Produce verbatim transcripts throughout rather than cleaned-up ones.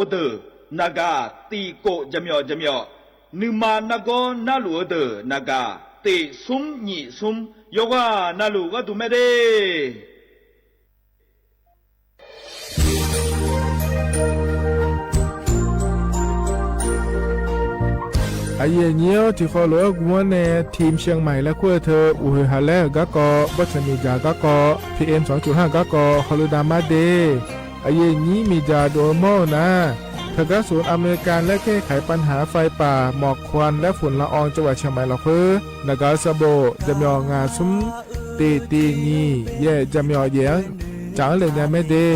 deuq naqgaq tiq kof jaqmyawf jaqmyawf, nuima nargawr narluf-eu deuq naqgaq tiq smr nyiq smr yawqghaq navluf gharduq mae de. Aqyuif aqnyir-awr, tiqkhaw lof-aer guvmawr nae ทีมเชียงใหม่ laer kur-eu teu, uqhoeq haq laer-euq garkawv, bawrtsanq miqdzaq garkawv, P M สองจุดห้า garkawv hawlu dav mar de. Aqyuif aqnyir miqdzaq dov-eu mawr-eu nar, teugar ศูนย์อำนวยการแลกแก้ไขปัญหาไฟป่าหมอกควันและฝุ่นละอองจังหวัดเชียงใหม่ lafkhoer naqgaq-eu sanqbof jaqmyawf ngaq smr tiq tiq nyiq yaef jaqmyawf yaef-anr tsaq-anr le nya mae de.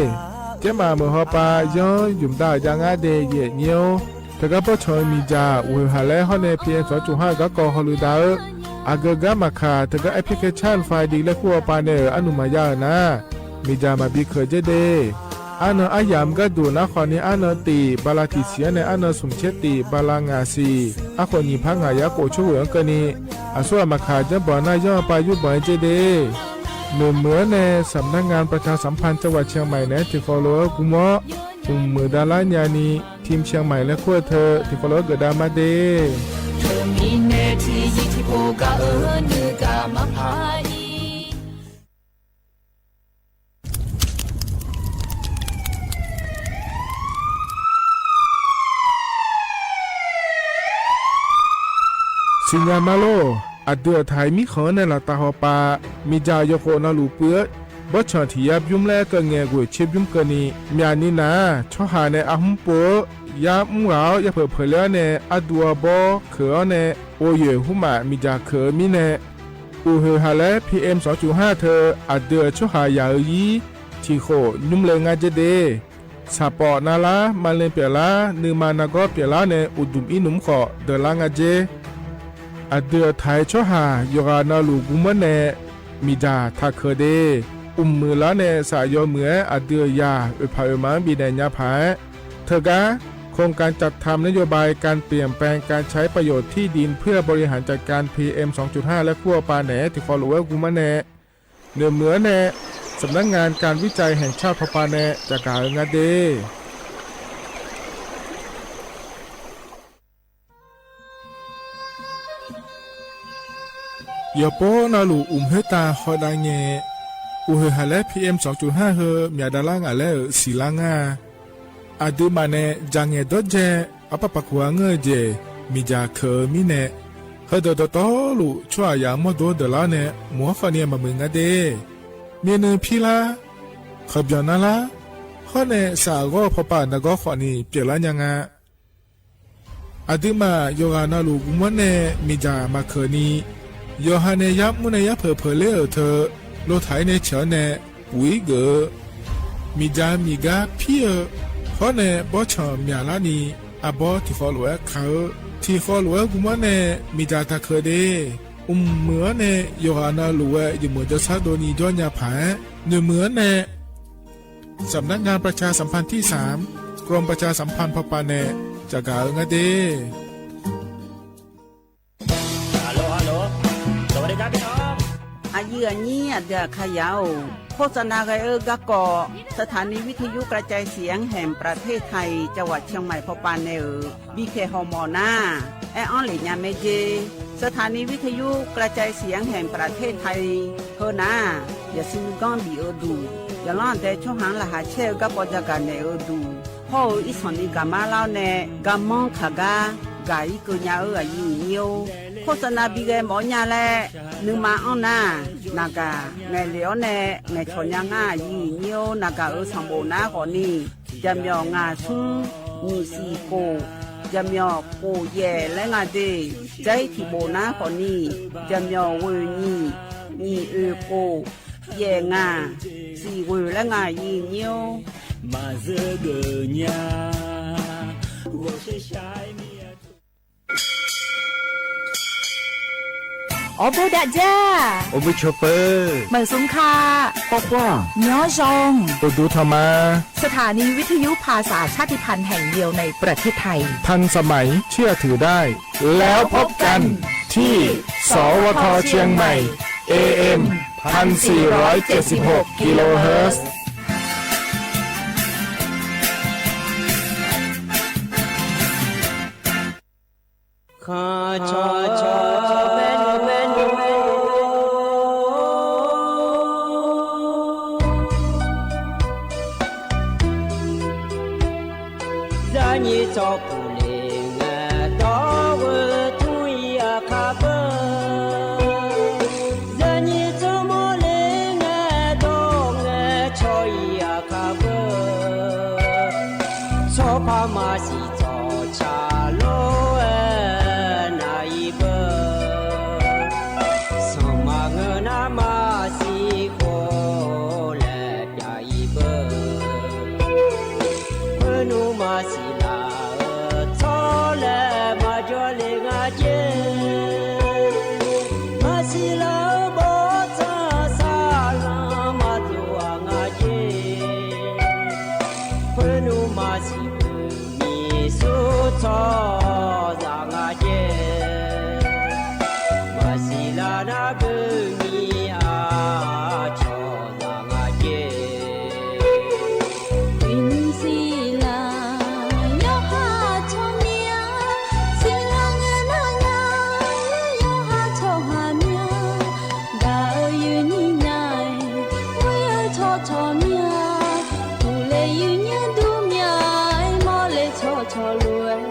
Jaermaf meuq hawpav yanr ymq dav-euq jav ngar de, aqyuif aqnyir-awr. Teugar bawrtsanq-eu miqdzaq uqhoeq haq laer hawr nae P M สองจุดห้า garkawv hawlu dav-eu, aqgeu gar maqkaq teugar แอปพลิเคชัน ไฟดี laer kur hawpav nae-euq arnuq maqya-euq nar, miqdzaq maqbi keuq dzer de. Arnan aryamq gharduq nar khawfni arnan tiq bala tiq siq-anr nae arnan smq tser tiq bala ngaq siq, arkhof nyiq par ngaq yar khof tsawrghoeq-anr keuvni, aqsur ghaq maqkaq janrbanq nar yanr-eu pav yurbanq-aer dzer de. Noeqmuiq-anr nae สำนักงานประชาสัมพันธ์จังหวัดเชียงใหม่ naeq-aer tiqkhaw lof-aer guvmawr, mqmuiq davlar nyani ทีมเชียงใหม่ laer kur-eu teu tiqkhaw lof-aer geufdav mar de. Siqnya mar lor. Aqdui-euq taq-iq mirkhanq-anr nae laftav hawpav, miqdzaq yawkhof navluf puiv-eu bawrtsanq tiq yar bymr laer keuv ngaeqghoeq tser bymr keuvni, myaqni nar-aq tsawrhaq nae arhmr pov-eu yar mr ghaq-awr yapeuq peuq ler-awr nae arduv arbawr keuq-awr nae ghovyoeq hmrmaf miqdzaq keuq-eu mirnae, uqhoeq haq laer P M สองจุดห้า teu aqdui-euq tsawrhaq yaq-eu ir tiq khof nymr le ngar dzer de. Saqpawf navlar, maqle pyeuflar, nuima nargawr pyeuflar nae uqduq ir nmr khawf deuqlar nga dzer. Aqdui-euq taq-iq tsawrhaq yawqghaq navluf guvmawr nae miqdzaq taq keuq de. Mqmuiq lar nae saf yawmuiq-aer aqdui-euq yaq oeqpaq oeqma-anr bifnaeq nya paq-aer, teugar โครงการจัดทำนโยบายการเปลี่ยนแปลงการใช้ประโยชน์ที่ดินเพื่อบริหารจัดการ P M สองจุดห้า laer kur hawpav naeq-aer tiqkhaw lof-aer guvmawr nae, noeqmuiq-anr nae สำนักงานการวิจัยแห่งชาติ hawpav nae caqgaq-eu nga de. Yawqpov navluf uqmq khoertav hawdav ngae, uqhoeq haq laer P M สองจุดห้า heu myaq davlar ngaq laer-euq siqlar ngar-a. Aqduimaf nae dzaqngaeq dawrdzae arpar paq kuq-a ngeur-eu jeq miqdzaq keuq-eu mirnae, heudeuq dawqtawvluf tsawrhaq yaq-anr mawrdo deuqlar-awr nae mq-anr khawfni maqmuiq nga de. Myavnuiv pirlar, kawqbyanq narlar, hawr nae saf ghawr-eu pawpav naqgawr khawfni pyeuflar nya nga. Aqduimaf yawqghaq navluf guvmawr nae miqdzaq maqkeuq ni, yawqha nae yar mr nae yarpeuq peuq ler-euq teu, lotaq-ir nae ciq-awr nae puq-ir geuf-eu, miqdzaq miqgar pir-eu, hawr nae bawrtsanq myaqlar ni, arbawr tiqkhawv lof-aer ka-eu, tiqkhawv lof-aer guvmawr nae miqdzaq taq keuq de. Mqmuiq-anr nae yawqghaq navluf-aer yawmuiq jawrshar dovni jawr nya paq-aer, noeqmuiq-anr nae สำนักงานประชาสัมพันธ์ที่สาม กรมประชาสัมพันธ์ pawpav nae caqgaq-eu nga de. Aqyuif aqnyir aqdui aqkaq yaq-or, โฆษณา ghae-eu garkawv สถานีวิทยุกระจายเสียงแห่งประเทศไทย จังหวัดเชียงใหม่ pawpav nae-euq bipyaeq hawmawf nar, aer-anr lef nya mae jer. สถานีวิทยุกระจายเสียงแห่งประเทศไทย heu nar, yaqsur nuiganr bif-eu duq, yaqlanr aqdae tsawrhaq-anr laqkhaq caer-eu garkawv jagaq naeq-eu duq, hawr-eu irsanq ni gaqmar lar-awr nae garmanr kaq gar gaq-ir keuv nya-eu aqyuif aqnyir-or, โฆษณา bi ghae mawf-awr nya laer nuima anr nar, naqgaq ngaeqlef-awr nae ngaeqcawq nya ngar aqyuif aqnyir-or, naqgaq-euq sanqbof nar khawfni, jaqmyawf ngaq smr nyiq siq khof, jaqmyawf khof yaef laer nga de. Dzair tiqbof nar khawfni, jaqmyawf ghoeq nyiq, nyiq oeq khof, yaef ngaq, siq ghoeq laer nga aqyuif aqnyir-or. Maqzeur geuf nya, ghawqshar shar-aer mir-a. Awrbof dav jar, awrbof cawq peuq, meuq smq ka, kawv khoer, nymq-awr zaw, uqduq tanq ma. สถานีวิทยุภาษาชาติพันธุ์แห่งเดียวในประเทศไทย ทันสมัย เชื่อถือได้ แล้วพบกันที่ สวท เชียงใหม่ เอเอ็ม พันสี่ร้อยเจ็ดสิบหก กิโลเฮิรตซ์ Cawq cawq bae nmr bae nmr. Zaqnyiq tsawrpuq le ngae dawr-eu tmr-ir aqkar beu. Zaqnyiq tsawrmawr le ngae dawr ngae caw-ir aqkar beu. Tsawrpaq maqsiq tsawrca lof-aer nar-ir beu. Sanqma ngeur nar maqsiq khof laer pyav-ir beu. Khoernmr maqsiq laf-eu tsawrlaeq maqjawr le nga jer. Maqsiq laf-eu bawrtsanq saqlanq maqdov-aq nga jer. Khoernmr maqsiq beuq miqsur tsawrhaqzaq nga jer. Maqsiq laf nar beuq miq-aq cawqzaq nga jer. Iqnymr siqlar yawqha tsawrmyanr, siqlar ngae nar nya yawqha tsawrhaq myanr. Gaq-eu yuifnyir nya-aer, ghoer-eu tsawrcawq myanr, uqle yuifnyir dur myanr-aer, mawrle tsawrcawq lof-aer,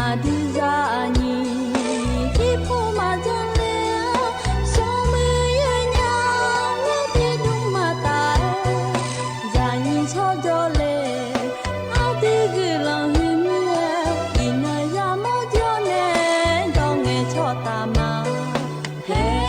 aqdui zaqnyiq irpov maqjanr le-a, smrmuiq yawnya-aer tiqdmr maqtaf-aer, zaqnyiq tsawrjawr le, aqdui guiqlanq huiqmir-aer, iqnan yamawr jawr nae, dawr ngae tsawrtaf ma. Haer.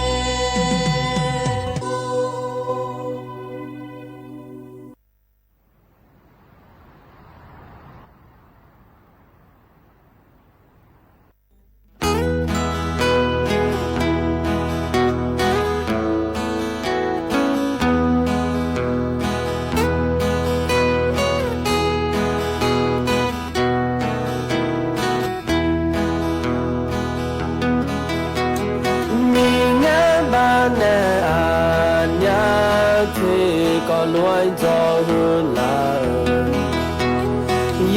Miqngar baq nae aqnyaf tiqkawv lof-aer dzawq huiq laf-eu,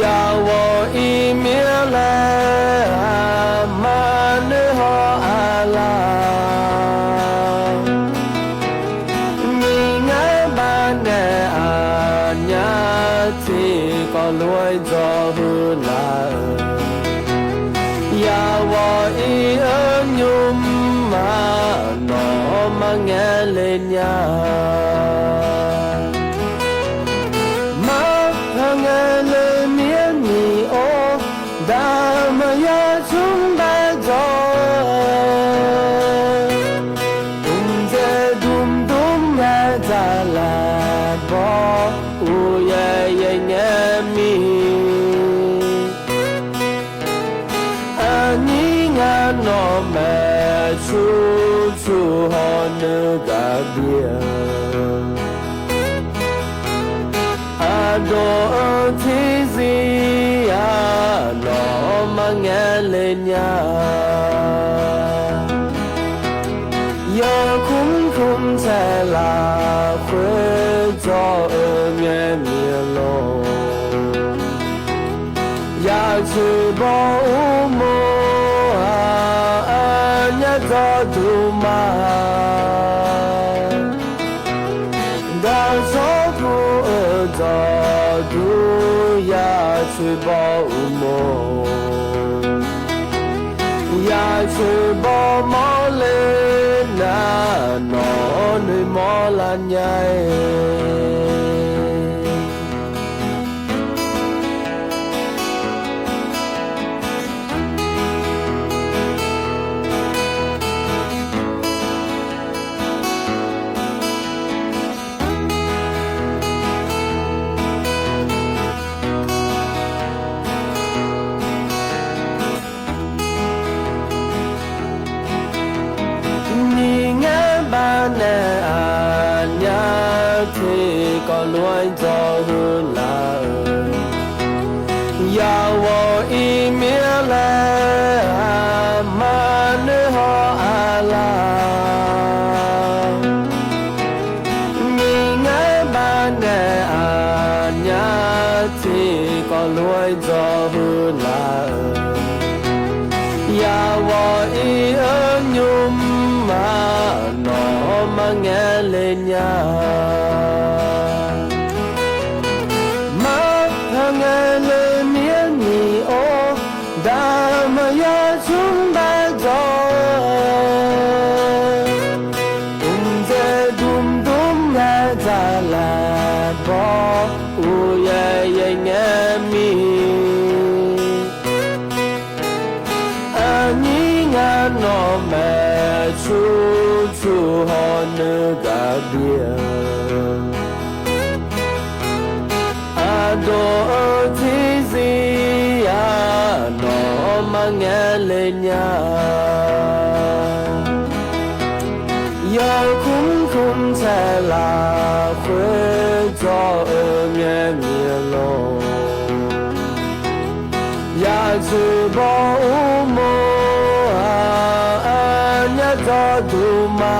yawqghaq iqmir laer aqma noeqhaw aqlaf. Miqngar baq nae aqnyaf tiqkawv lof-aer dzawq huiq laf-eu, yawqghaq ir-eu nymr-aq nawq-anr marngae le nya. Marngae le mir-aer miq-or, daq maqya tsmr bae dzawq-eu, mqdzaeq dmdmr nae dzaqlaq bawr, uqyaer yaer ngae mir. Aqnyir ngar nawq maeq tsur tsur hawr nuigaq bir-eu, aqdawq-eu tiqzir-aq nawq-anr marngae le nya. Yawkmr kmr taeq lafkhoer dzawr-eu ngae mir-eu lor. Yaq coeq baw uqmov-aq aqnyaf dzawqduq ma. Daqsawr pu-eu dzawqduq yaq coeq baw uqmov. Yaq coeq baw mawrle nar nawq-anr noeqmawr lar nya-aer. Miqngar baq nae aqnyaf tiqkawv lof-aer dzawq huiq laf-eu, yawqghaq iqmir laer aqma noeqhaw aqlaf. Miqngar baq nae aqnyaf tiqkawv lof-aer dzawq huiq laf-eu, yawqghaq le nya. Maqpar ngae le mir-aer miq-awr, daqmaqya tsmr bar dawq-eu, mqdzaeq dmdmr nya dzaqlaq baw, uqyaer yaer ngae mir. Aqnyir ngar nawq maeq cur cur hawnuiv gaq bif-eu, aqdawq-eu tiqzir-aq nawq-anr marngae le nya. Yawkmr kmr taeq lafkhoer dzawr-eu ngae miqlor, yaqtsoeq baw urmawr-aq, aqnyir dzawrduq ma.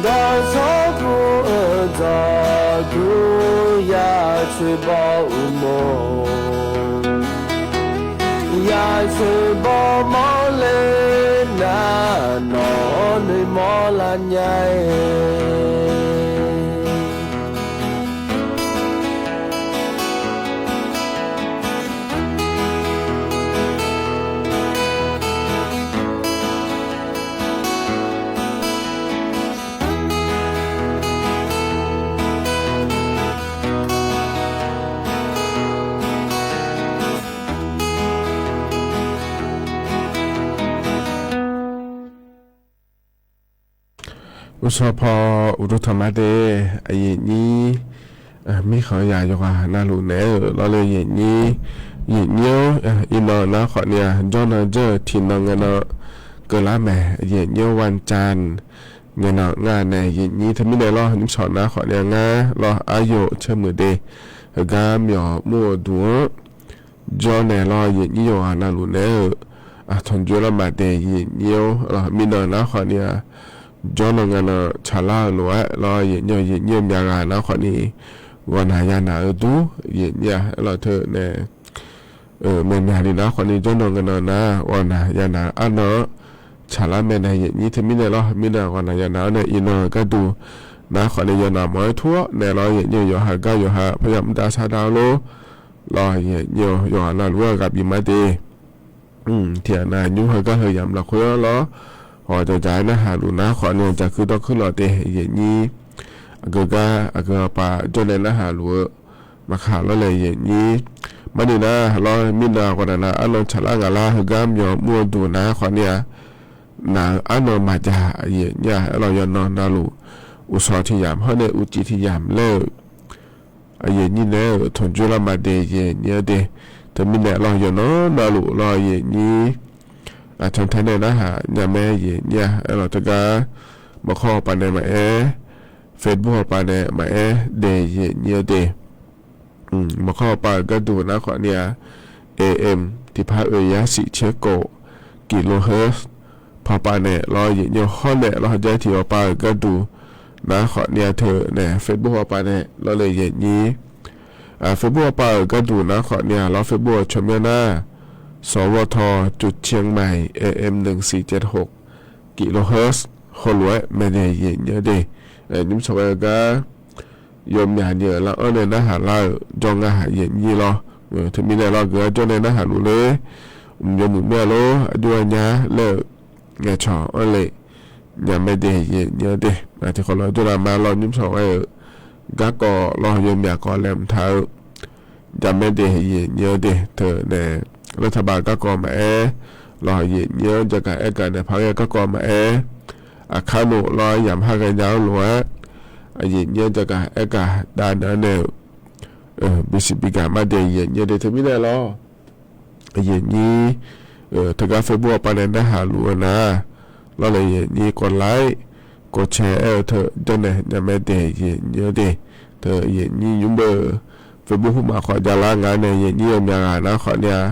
Dawqtawvluf-eu dzawrduq yaqtsoeq baw urmawr, yaqtsoeq baw mawrle nar, nawq-anr noeqmawr lar nya-aer. Uqshawq paw uqduq tanqma de, aqyuif nyir mirkhanq yaq yawqghaq navluf naeq-aer-euq lawrle, aqyuif nyir, aqyuif nyir-or, iqnan nar khawfni-aq, jawrnan janr-euq tiqnan ngae nan keuvlar mae, aqyuif nyir-or, วันจันทร์ ngae nan ngar nae aqyuif nyir teumirnae lawr, nymrshawq nar khawfni-aq ngar lawr, aryoq caermuiq de, heugar myawq mur-eu duq-anr jawrnaeq lawr, aqyuif nyir yawqghaq navluf naeq-aer-euq, aqtanqjoe lar ma de, aqyuif nyir-or, mirnan nar khawfni-aq, jawrnan ngae nan tsaqlar-eu lof-aer lawr, aqyuif nyir, aqyuif nyir-eu myaqghaq nar khawfni ghawqnaq yanaq-eu dur, aqyuif nyir-aq, aerlawq teu nae maeqmyaq ni nar khawfni jawrnan ngae nan nar ghawqnaq yanaq-eu arnan-anr tsaqlar mae nae aqyuif nyir teumirnae lawr, mirnan ghawqnaq yanaq-anr nae iqnan gharduq nar khawfni yawnaq mawf-aer tur-awr naeq lawr, aqyuif nyir-eu yawqha gar yawqha parya mr dav shar dav-awr lor, lawr, aqyuif nyir-eu yawqghaq navluf aqghaq bif ma de. Tiqghaq nav nymr heugar heu yamq lafkhoer-anr lawr, hawq jaqjaq-aer narhaq luf nar khawfni-aq, jaqkuir dawrkuir lawq de, aqyuif nyir, aqgeu gar aqgeu aqpav jawrnae narhaq luf-eu maqkaq lawrle, aqyuif nyir. Marni nar lawr, mirnan ghawqnaq nav arnan tsaqlar ngaq lar, heugar myawq mr-eu duq nar khawfni-aq, naq-eu arnan maqjaq, aqyuif nyir-aq, aerlawq yawqnan navluf uqshawq tiq yamq hawr nae uqcif tiq yamq laer-euq aqyuif nyir naeq-aer-euq tanqjoe lar ma de, aqyuif nyir-anr de. Teumirnae lawr, yawqnan navluf lawr, aqyuif nyir, aqcawq tae nae narhaq nya mae, aqyuif nyir-aq, aerlawq teugar maqkhawr hawpaf nae maqaer, Facebook hawpaf nae maqaer de, aqyuif nyir-anr de. Maqkhawr hawpaf-euq gharduq nar khawfni-aq, AM tiqpar oeq yar shif tser kof kilohertz hawpaf nae lawr, aqyuif nyir hawr nae lawr, hawjar tiq hawpaf-euq gharduq nar khawfni-aq teu nae Facebook hawpaf nae lawrle, aqyuif nyir. Facebook hawpaf-euq gharduq nar khawfni-aq lawr, Facebook-eu tsawrmyanr nar สวท จุดเชียงใหม่ AM หนึ่งสี่เจ็ดหก kilohertz heulof-aer maeqnaeq, aqyuif nyir-anr de. Nymrshawq ghae-eu gar yawmyaq ni-euq lar-anr nae narhaq lar-euq jawr nga, aqyuif nyir lawr. Teumirnae lawr, geu-aer jawr nae narhaq luf ler, mq yawmuiq mir-a lor, aqjox-aer nya laer-euq ngaeqcawq-anr le nya mae de, aqyuif nyir-anr de. Tiqkhawf lawr jawr nar ma lawr, nymrshawq ghae-euq garkawv lawr, yawmyaq kawv laeqhmq taq-eu nya mae de, aqyuif nyir-anr de. Teu nae รัฐบาล garkawv maqaer lawr, aqyuif nyir-anr jagaq aergaq nae paq ghae garkawv maqaer, aqkar noeq lawr, yamq har ghaenya-anr lof-aer aqyuif nyir-anr jagaq aergaq dav naeq-anr nae-euq bisiq bigaq ma de, aqyuif nyir-anr de. Teumirnae lawr, aqyuif nyir teugar Facebook hawpaf nae narhaq luf-eu nar lawr le, aqyuif nyir กดไลค์ กดแชร์ aer-eu teu janrnaeq nya mae de, aqyuif nyir-anr de. Teu aqyuif nyir nymr beu Facebook hmq maf khawf javlar nga nae, aqyuif nyir yawmyaq ghaq nar khawfni-aq,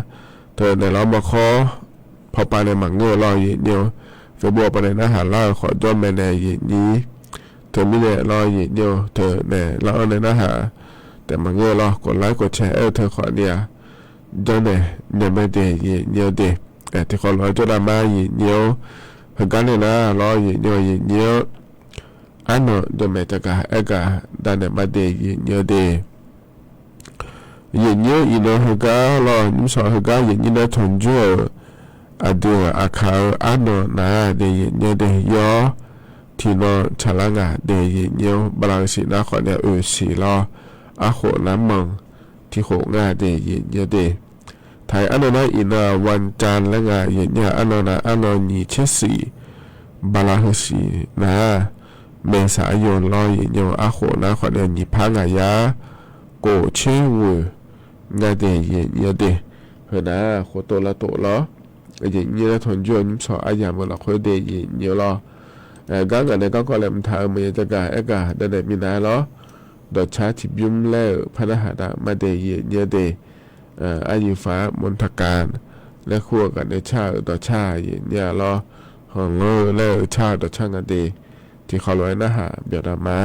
teu naeq lawr maqkhawr hawpaf nae maqngeur-eu lawr, aqyuif nyir-eu Facebook hawpaf nae narhaq lar-eu khawf jawr mae nae, aqyuif nyir. Teumirnae lawr, aqyuif nyir-eu teu nae lar-anr nae narhaq taef maqngeur-eu lawr, กดไลค์ กดแชร์ aer-eu teu khawfni-aq, janrnaeq nya mae de, aqyuif nyir-anr de. Tiqkhawf lawr jawr nar ma, aqyuif nyir-or, Heugar nae nar lawr, yaeqnyi-awq yaeqnyi-anr arnan jawrmaeq taqgaq aergaq danaeq maqdaeq yaeqnyi-eu de. Yaeqnyi-anr iqnan heugar lawr, nymrshawq heugar yaeqnyi nae tanqjur-euq aqdui-euq aqkaq-eu arnan nar-aq daeq yaeqnyi-eu de. Yawr, tiqnan tsaqlar ngaq daeq yaeqnyi-anr bala-eu siq nar khawf nae oeq siq lawr, arkhof nar manq tiqkhof nga daeq yaeqnyi-eu de. Taq-iq arnan nar iqnan-aq วันจันทร์ laer nga yaeqnyi-aq arnan nar arnan nyiq tser siq bala-eu siq nar-aq เมษายน lawr yaeqnyi-eu arkhof nar khawf nae nyiq par ngaq yar khof tser ghoeq nga daeq yaeqnyi-eu de. Heu nar-aq khoftof lavtof lawr, yaeqnyi nae tanqjur-eu nymrshawq aryamq-eu lafkhoer daeq yaeqnyi-eu lawr. Gar ngaq nae garkawv laeqhmq taq-euq maqya jagaq aergaq danaeq minav-aer lawr. Dawqcar tiqbymr laer-euq par narhaq daq maqdaeq yaeqnyi-eu de. Aryuif faq-aer มณฑการ laer kur-eu ghaq nae car-euq dawqcar yaeqnyi-a lawr. Hanqlanr-eu laer-euq car-eu dawqcar nga de. Tiqkhawf lof-aer narhaq byawq daq ma.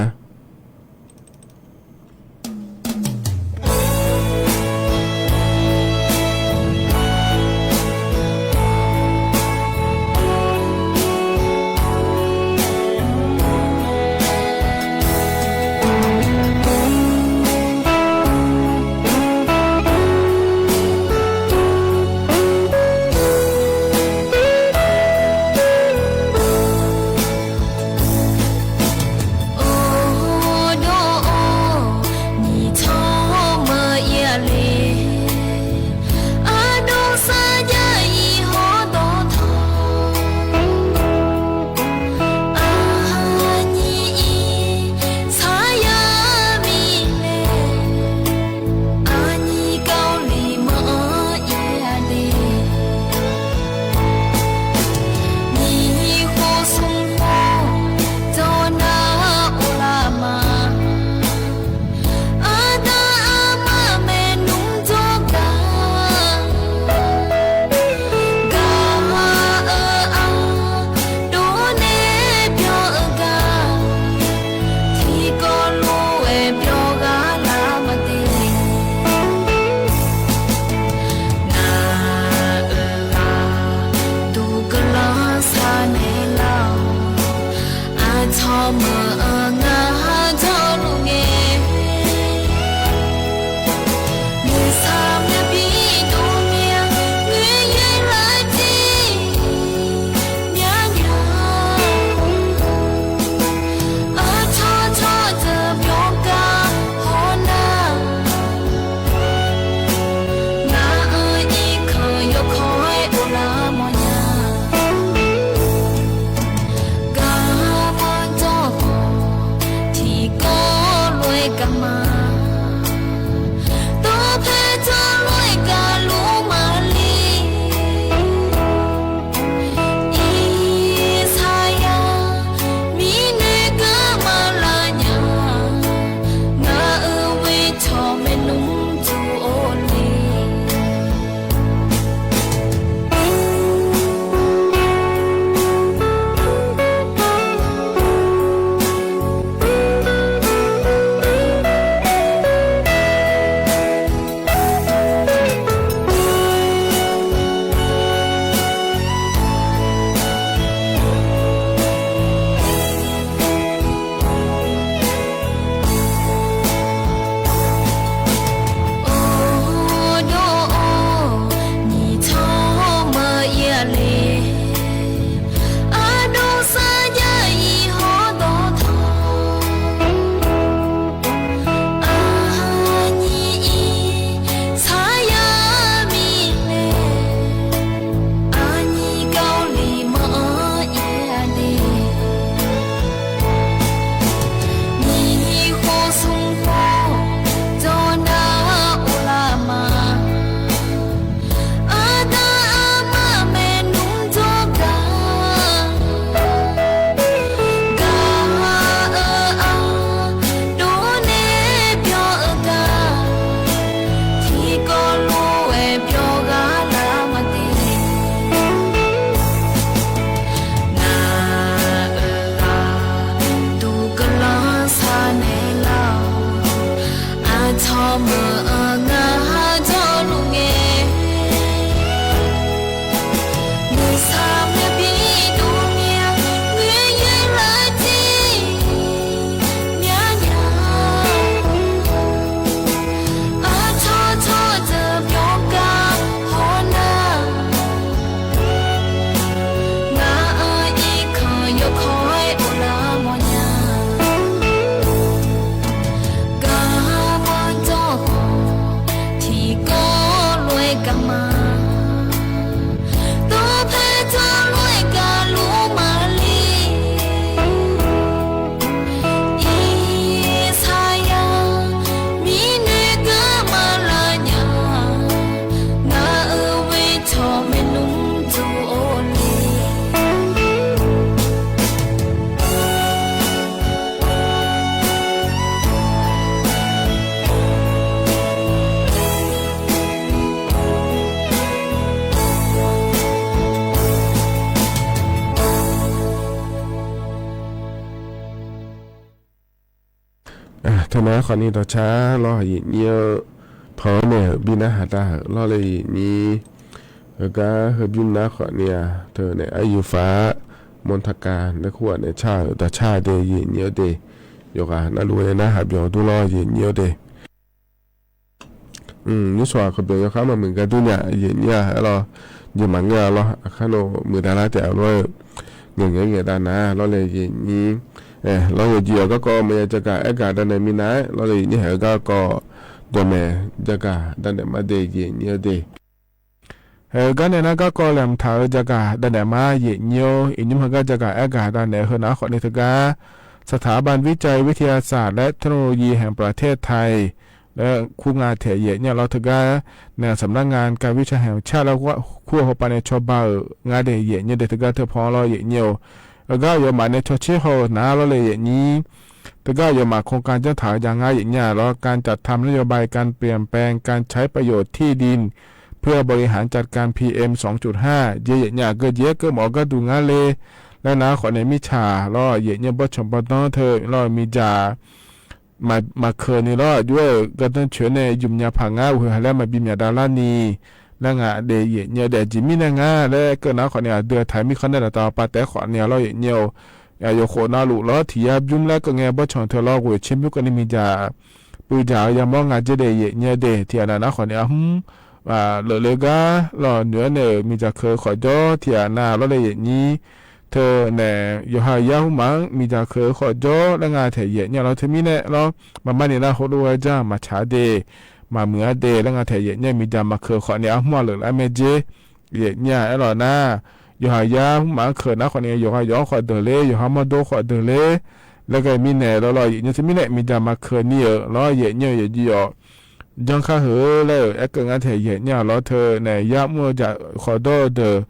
Teunav khawfni dawqcar lawr, aqyuif nyir-eu pan-anr nae-euq bi narhaq dav-euq lawr le aqyuif nyir. Heugar heubymr nar khawfni-aq teunae aryuif faq-a, mawrtaq kav nae kur ghaq nae car-euq dawqcar de aqyuif nyir-eu de. Yawqghaq navluf-aer narhaq byawq dur lawr aqyuif nyir-eu de. Nymrsawq aqkawq byawq yawkhar maqmuiq gar dur nya aqyuif nyir-aq aerlawr, jeq maqngeur-a lawr, aqkar nawq muiqdav lar taef-a lof-aer-eu, ngaeqngaeq ngaeqdav nar lawr le aqyuif nyir. Lawr yawqjeq yawq garkawv maqya jagaq aergaq davnaeq minav-aer lawr le aqyuif nyir, haeq-eu garkawv jawqmaeq jagaq davnaeq mar de aqyuif nyir-eu de. Haeq-eu gar nae nar garkawv laeqhmq taq-eu jagaq davnaeq mar aqyuif nyir-or, iqnymr heugar jagaq aergaq davnaeq-eu heunav khawfni teugar สถาบันวิจัยวิทยาศาสตร์และเทคโนโลยีแห่งประเทศไทย laer kur nga taef aqyuif nyir-a lawr teugar สำนักงานการวิจัยแห่งชาติ laer kur-eu hawpav nae cawba-euq nga de aqyuif nyir de teugar teupan lawr aqyuif nyir-or. Heugar aqyawfmaf nae cawtser haw-eu nar lawr le aqyuif nyir. Teugar aqyawfmaf โครงการ janr taq-eu ja ngar aqyuif nyir-a lawr การจัดทำนโยบายการเปลี่ยนแปลงการใช้ประโยชน์ที่ดินเพื่อบริหารจัดการ พีเอ็ม สองจุดห้า jeq aqyuif nyir-aq geujeq-aer keuvmawf-eu gharduq ngar le laer nar khawfni mirtsaq lawr aqyuif nyir-eu bawrtsanq bawrdanr teu lawr miqdzaq maqkeuq ni lawr aqjox-aer-euq gardanr coeq-aer nae yumq nya paq ngar uqhoeq ha laer maqbi myaqdav larni laer nga de aqyuif nyir-eu de. Aqjeq mirnae ngar laer keuv nar khawfni aqdui-aq taq-euq mirkhanq nae daqtaq pav taef-aer khawfni-a lawr aqyuif nyir-or. Aqyawf khof navluf lawr tiq yar bymr laer keuv ngae bawrtsanq teu lawr ghoeq tser bymr keuvni miqdzaq puiv dzaq-eu yamawr nga dzer de aqyuif nyir-eu de. Tiq ghaq nav nar khawfni arhmr leufle gar lawr noeq-aer nae-euq miqdzaq keuq-eu khawf jawr tiq ghaq nav lawr le aqyuif nyir. Teu nae yawqha yar hmrmaf-anr miqdzaq keuq-eu khawf jawr laer nga taef aqyuif nyir-a lawr teumirnae lawr maqmar ni nar heulof-aer jar maqtsaq-a de, maqmuiq-a de laer nga taef aqyuif nyir-a miqdzaq maqkeuq khawfni arhmr-aq leuflar mae dzer aqyuif nyir-a aerlawq nar, yawqha yar hmrmaf-anr keuq nar khawfni yawqha yawq-anr khawf deuq ler yawqha mawrdo khawf deuq ler laer ghae mirnae lawr lawr aqyuif nyir teumirnae miqdzaq maqkeuq ni-euq lawr aqyuif nyir-eu yawqjeq yawq janr kar heu laer-euq aerkeuv ngar taef aqyuif nyir-a lawr teu nae yar mr-eu jaq khawf dawr-eu deuq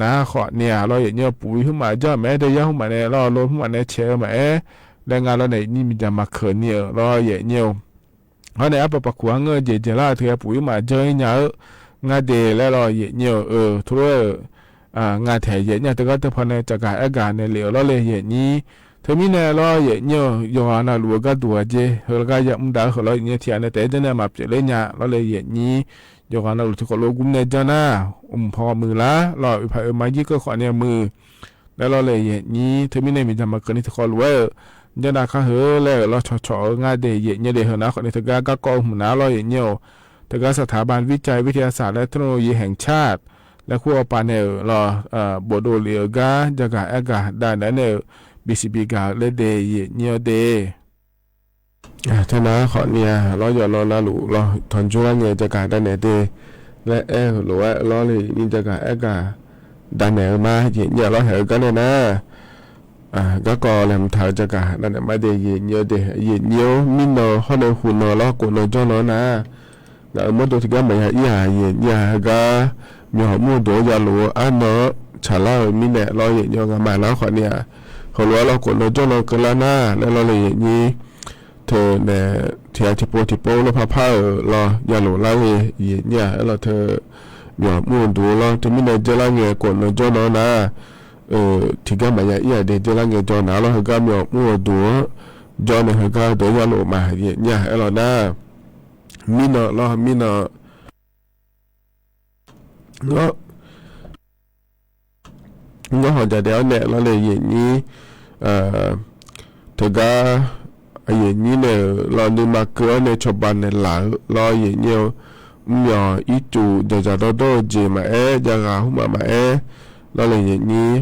nar khawfni-a lawr aqyuif nyir-eu puqbi hmrmaf janr maqaer de yar hmrmaf nae lawr lo hmrmaf nae caeq-eu maqaer laer nga lawr nae nyir miqdzaq maqkeuq ni-euq lawr aqyuif nyir-or. Hawr nae arpaq paqkuq-anr ngeur-eu jeq jeq lar teu-aer puqbi hmrmaf janr-ir nya-eu ngar de laer lawr aqyuif nyir-eu tov lof-aer-euq nga taef aqyuif nyir-a teugar teupaw nae caqgaq aergaq naeq lef-euq lawr le aqyuif nyir. Teumirnae lawr aqyuif nyir-eu yawqghaq navluf-eu gharduq-aq jeq heu laer gar yamr dav-eu heu lawr aqyuif nyir tiq ghaq nae taef-aer janr nae maqpyeuf ler nya lawr le aqyuif nyir. Yawqghaq navluf tiqkawv lof gmr nae janr nar, mqpaw muiq lar lawr oeqpaq oeqma jir keuv khawfni muiq laer lawr le aqyuif nyir. Teumirnae miqdzaq maqkeuq ni tiqkawv lof-aer-euq janr dav kar heu laer-euq lawr cawqcawq-eu ngar de aqyuif nyir de heu nar khawfni teugar garkawv hmq nar lawr aqyuif nyir-or. Teugar สถาบันวิจัยวิทยาศาสตร์และเทคโนโลยีแห่งประเทศไทย laer kur-eu pav nae-euq lawr bofdov lef-euq gar jagaq aergaq davnaeq nae-euq bisiq bigaq-eu laer de aqyuif nyir-eu de. Teunar khawfni-a lawr yawqnan navluf lawr tanqjur lar ngae jagaq davnaeq de laer aer-eu lof-aer lawr le aqyuif nyir jagaq aergaq davnaeq-eu ma aqyuif nyir-a lawr haeq-eu gar nae nar, garkawv laeqhmq taq-eu jagaq davnaeq ma de aqyuif nyir-eu de aqyuif nyir-or mirnan hawr nae huq nan lawr kof nan jawr nan nar, ngaq-euq mawrdo tiqgar maqya ir-aq aqyuif nyir-a heugar myawq mr-eu duq-anr yalof-eu arnan-anr tsaqlar-eu mirnae lawr aqyuif nyir-eu ngamaf nar khawfni-aq, heulof-aer lawr kof nan jawr nan keuvlar nar laer lawr le aqyuif nyir. Teunae tiq ghaq tiqpov tiqpov lawr parpar-euq lawr yalof lar ghae aqyuif nyir-aq aerlawr teu myawq mr-eu duq lawr teumirnae dzeurlar ngae kof nan jawr nan nar, tiqgar maqya ir-aq de dzeurlar ngae jawr nar lawr heugar myawq mr-eu duq-anr jawr nae heugar deuq-anr yalof ma aqyuif nyir-aq aerlawr nar, mirnan lawr mirnan ngawr hawq jaqdaef-awr nae lawr le aqyuif nyir, teugar aqyuif nyir nae-euq lawr nuima keuv-awr nae cawba naeqlaf-eu lawr aqyuif nyir-eu mrmyawq ircuf dzaqdzaq dawrdawr-eu jeq maqaer javghaq hmrmaf maqaer lawr le aqyuif nyir,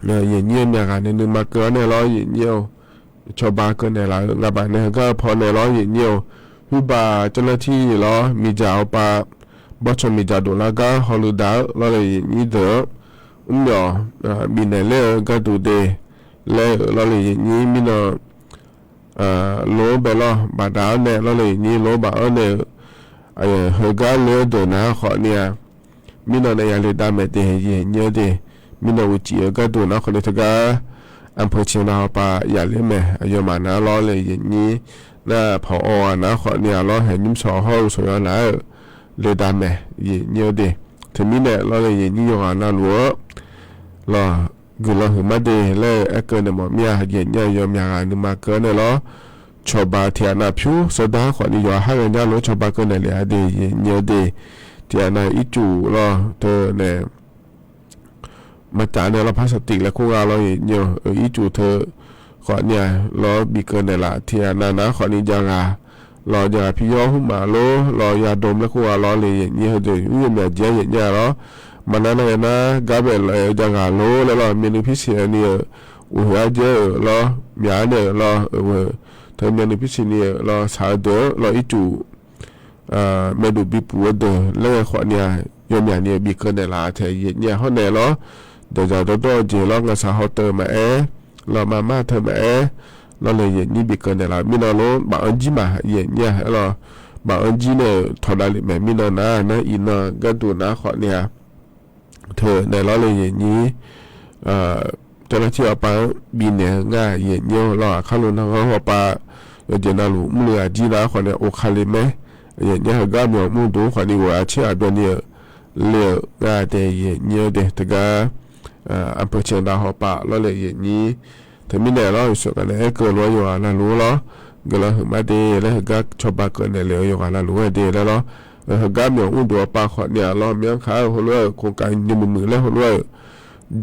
aqyuif nyir-eu myaqghaq nae nuima keuv-awr nae lawr aqyuif nyir-eu cawba keuv naeqlaf-eu ngabaf nae heugar-eu pawnae lawr aqyuif nyir-eu, huirbaq เจ้าหน้าที่ lawr miqdzaq awqpav bawrtsanq miqdzaq doflar gar hawluiv daq-eu lawr le aqyuif nyir deuq-anr mrmyawq bifnaeq ler-eu garduq de laer-euq lawr le aqyuif nyir mirnan lor bae lawr baqda-awr nae lawr le aqyuif nyir lor baq-awr nae-eu heugar le-awr deuq nar khawfni-a, mirnan nae ya le dav maeq de aqyuif nyir-eu de, mirnan uqcif-eu garduq nar khawfni teugar อำเภอเชียงดาว awqpav yaf ler maeq aqyawfmaf nar lawr le aqyuif nyir nar pawq-awr nar khawfni-a lawr haeq nymr shawq hawr-eu shawq yaw nar-euq le dav maeq aqyuif nyir-eu de, teumirnae lawr le aqyuif nyir yawqghaq navluf-anr lawr guiqlanq huiqmar de laer-eu aerkeuv naeq mawf mir-a aqyuif nyir-a yawmyaq ghaq nuima keuv-awr nae lawr cawba tiqghaq nav pyur sawrdanr khawfni yawqha ghae nya lof cawba keuv naeq lef-a de yaeqnyir-eu de. Tiqghaq nav ircuf lawr teu nae maqtaf nae lawr par saqtiq laer kur gha lawr yaeqnyir-eu ircuf teu khawfni-aq lawr bikeuv naeqlaf tiqghaq nav nar khawfni jav ghaq lawr jav ghaq pyur yawr hmr maf lor lawr yadom laer kur gha lawr le yaeqnyir heudeuq mr yawmyaq jeq-aer yaeqnyir-a lawr. Maqnar nar yaeq nar gar baef laf-eu jav ghaq lor laer lawr myavnuiv pirsiq ni-euq uqhoeq-aer jaer-euq lawr myaq-aer naeq-euq lawr-euq teu myavnuiv pirsiq ni-euq lawr shaq-eu deuq-anr lawr ircuf maerduf bipuf-eu deuq laer ghae khawfni-aq yawmyaq ni-eu bikeuv naeqlaf taeq yaeqnyir-a hawr naeq lawr. Dawqdzaq dawrdawr-eu jeq lawr ngaqshaq haw teu maqaer lawr maqmar teu maqaer lawr le yaeqnyir bikeuv naeqlaf mirnan lor baf-anr jir maq yaeqnyir-a aer lawr. Baf-anr jir nae-euq tawqdav lef maeq mirnan nar nar iqnan gharduq nar khawfni-aq teu naeq lawr le yaeqnyir teular tir hawpav-anr bifnaeq-eu ngar yaeqnyir-eu lawr aqkar lo nar ghanr hawpav yawqjeq navluf mrluiv aqjir nar khawfni-aq ovkale mae. Yaeqnyir heugar myawq mr duq khawfni ghof-aq tser ghaq byanni-euq le-euq ngar dae yaeqnyir-eu de teugar aqpeuq candav hawpav lawr le yaeqnyir. Teumirnae lawr yawqshawq gaq nae aerkeuv lof-aer yawqghaq navluf-anr lawr guiqlanq huiqmar de laer heugar cawba keuv naeq lef-eu yawqghaq navluf-anr de laer lawr. Heugar myawq mr duq hawpav khawfni-aq lawr myanr kaq-eu heulof-aer-euq โครงการ nymq muiq muiq laer heulof-aer-euq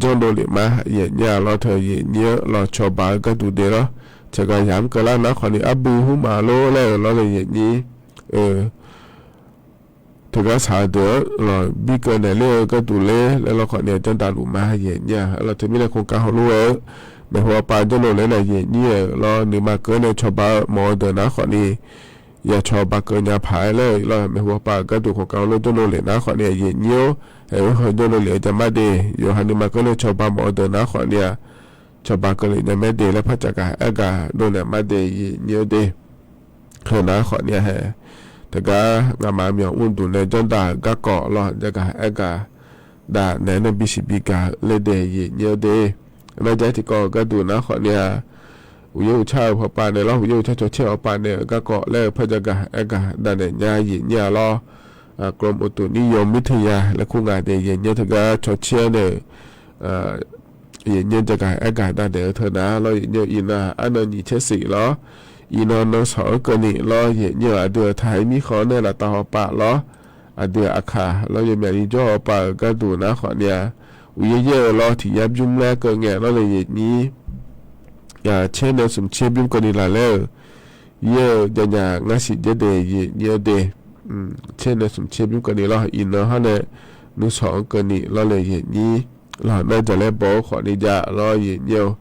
janrdov lef mar yaeqnyir-a lawr teu yaeqnyir-anr lawr cawba-eu gharduq de lawr. Caqgaq yamq keuvlar nar khawfni arbui hmr maq lor laer-euq lawr le yaeqnyir-eu teugar shaq-eu deuq-anr lawr bikeuv naeq ler-eu gharduq ler laer lawr khawfni-aq janrdavluf mar yaeqnyir-a aer lawr teumirnae โครงการ heulof-aer-eu maeqhu hawpav janrdov lef nae yaeqnyir-euq lawr nuima keuv nae cawba-eu mawf-eu deuq nar khawfni ya cawba keuv nya paq-aer laer-eu lawr maeqhu hawpav-euq gharduq โครงการ heulof janrdov lef nar khawfni-aq yaeqnyir-or. Aer-eu heu janrdov lef-eu jaqmar de yawqha nuima keuv nae cawba mawf-eu deuq nar khawfni-aq cawba keuv lef nya maer de laer par caqgaq aer gaq dovnaeq mar de yaeqnyir-eu de. Heu nar khawfni-aq hae teugar ngaqmaf myawq mr duq nae janrdaq-euq garkawv lawr jaqgaq aer gaq dav naeq-aer nae bisiq bigaq-eu laer de yaeqnyir-eu de. Nar jar tiqkawv-eu gharduq nar khawfni-aq uqyaer uqcar-euq hawpav nae lawr uqyaer uqcar cawcaer-eu hawpav nae-euq garkawv laer-eu par jaqgaq aer gaq dav naeq nya yaeqnyir-a lawr. กรมอุตุนิยมวิทยา laer kur nga de yaeqnyir teugar cawcaer nae-euq yaeqnyir jaqgaq aer gaq dav naeq-eu teu nar lawr yaeqnyir-eu iqnan arnan nyiq caer siq lawr. Iqnan nan shawq-anr keuvni lawr yaeqnyir-eu aqdui-euq taq-aer mirkhanq-anr nae laftav hawpav lawr aqdui-euq aqkaq lawr yawmyaq ni jawr hawpav-euq gharduq nar khawfni-aq uqyaer yaer-eu lawr tiq yar bymr laer keuv ngae lawr le yaeqnyir caer nae smq caer bymr keuvni laf laer-euq yaer-eu janya ngar siq jaer de yaeqnyir-eu de. Caer nae smq caer bymr keuvni lawr iqnan har nae nuishawq-anr keuvni lawr le yaeqnyir lawr nar jaqlaer baw-eu khawfni jav lawr yaeqnyir-eu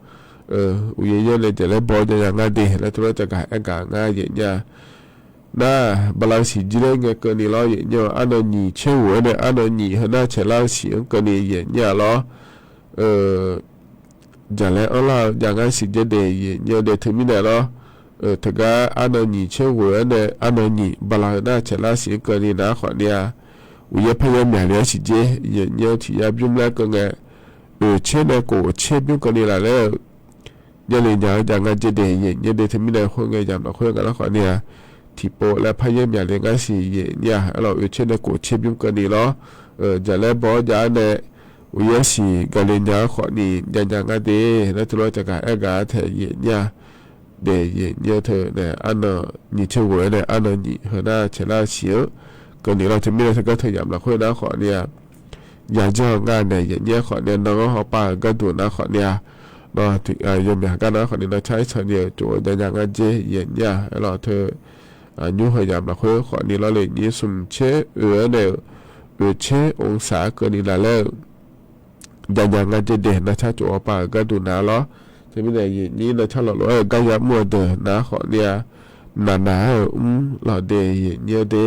uqyaer yaer nae jaqlaer baw-eu janya ngar de laer teulof caqgaq aer gaq ngar yaeqnyir-a. Nar bala-eu siq jir laer ngae keuvni lawr yaeqnyir-eu arnan nyiq caer ghof-aer nae arnan nyiq heunar caeqlar-eu siq-anr keuvni yaeqnyir-a lawr jaqlaer anrlar-eu jav ngar siq jaer de yaeqnyir-eu de teumirnae lawr. Teugar arnan nyiq caer ghof-aer nae arnan nyiq bala-eu nar caeqlar siq-anr keuvni nar khawfni-a uqyaer paryaer myaqle-aer siq jaer yaeqnyir-eu tiq yar bymr laer keuv ngae oeq caer nae kof caer bymr keuvni laf laer-eu Jarle nya-eu jav ngar jaer de yaeqnyir de teumirnae khoerngae yamq lafkhoer ngaq lar khawfni-a tiqpov laer paryaer myaqle ngar siq yaeqnyir-a aerlawq oeq caer nae kof caer bymr keuvni lawr jaqlaer baw-awr jav-aer nae uqyaer siq gale nya-eu khawfni jav nya ngar de laer teulof-aer caqgaq aer gaq-a taeq yaeqnyir-a de yaeqnyir-eu teu nae arnan nyiq caer ghof-aer nae arnan nyiq heunar caeqlar-eu siq-anr keuvni lawr teumirnae teugar teu yamq lafkhoer nar khawfni-a yajanr-eu ngar naeq yaeqnyir-a khawfni-a nan-anr hawpav-euq gharduq nar khawfni-a yawmyaq gar nar khawfni nan car-aer canni-euq cof-eu jav nya ngar jaer yaeqnyir-a aerlawq teu nymr heu yamq lafkhoer khawfni lawr le nyir smq caer oeq-aer nae-euq oeq caer องศา-anr keuvni laf laer-eu jav nya ngar jaer de nan car cof hawpav-euq gharduq nar lawr. Teumirnae yaeqnyir nan car lawq lof-aer-euq gar yamr-eu deuq nar khawfni-a naqnaq-aer-euq mr lawq de yaeqnyir-eu de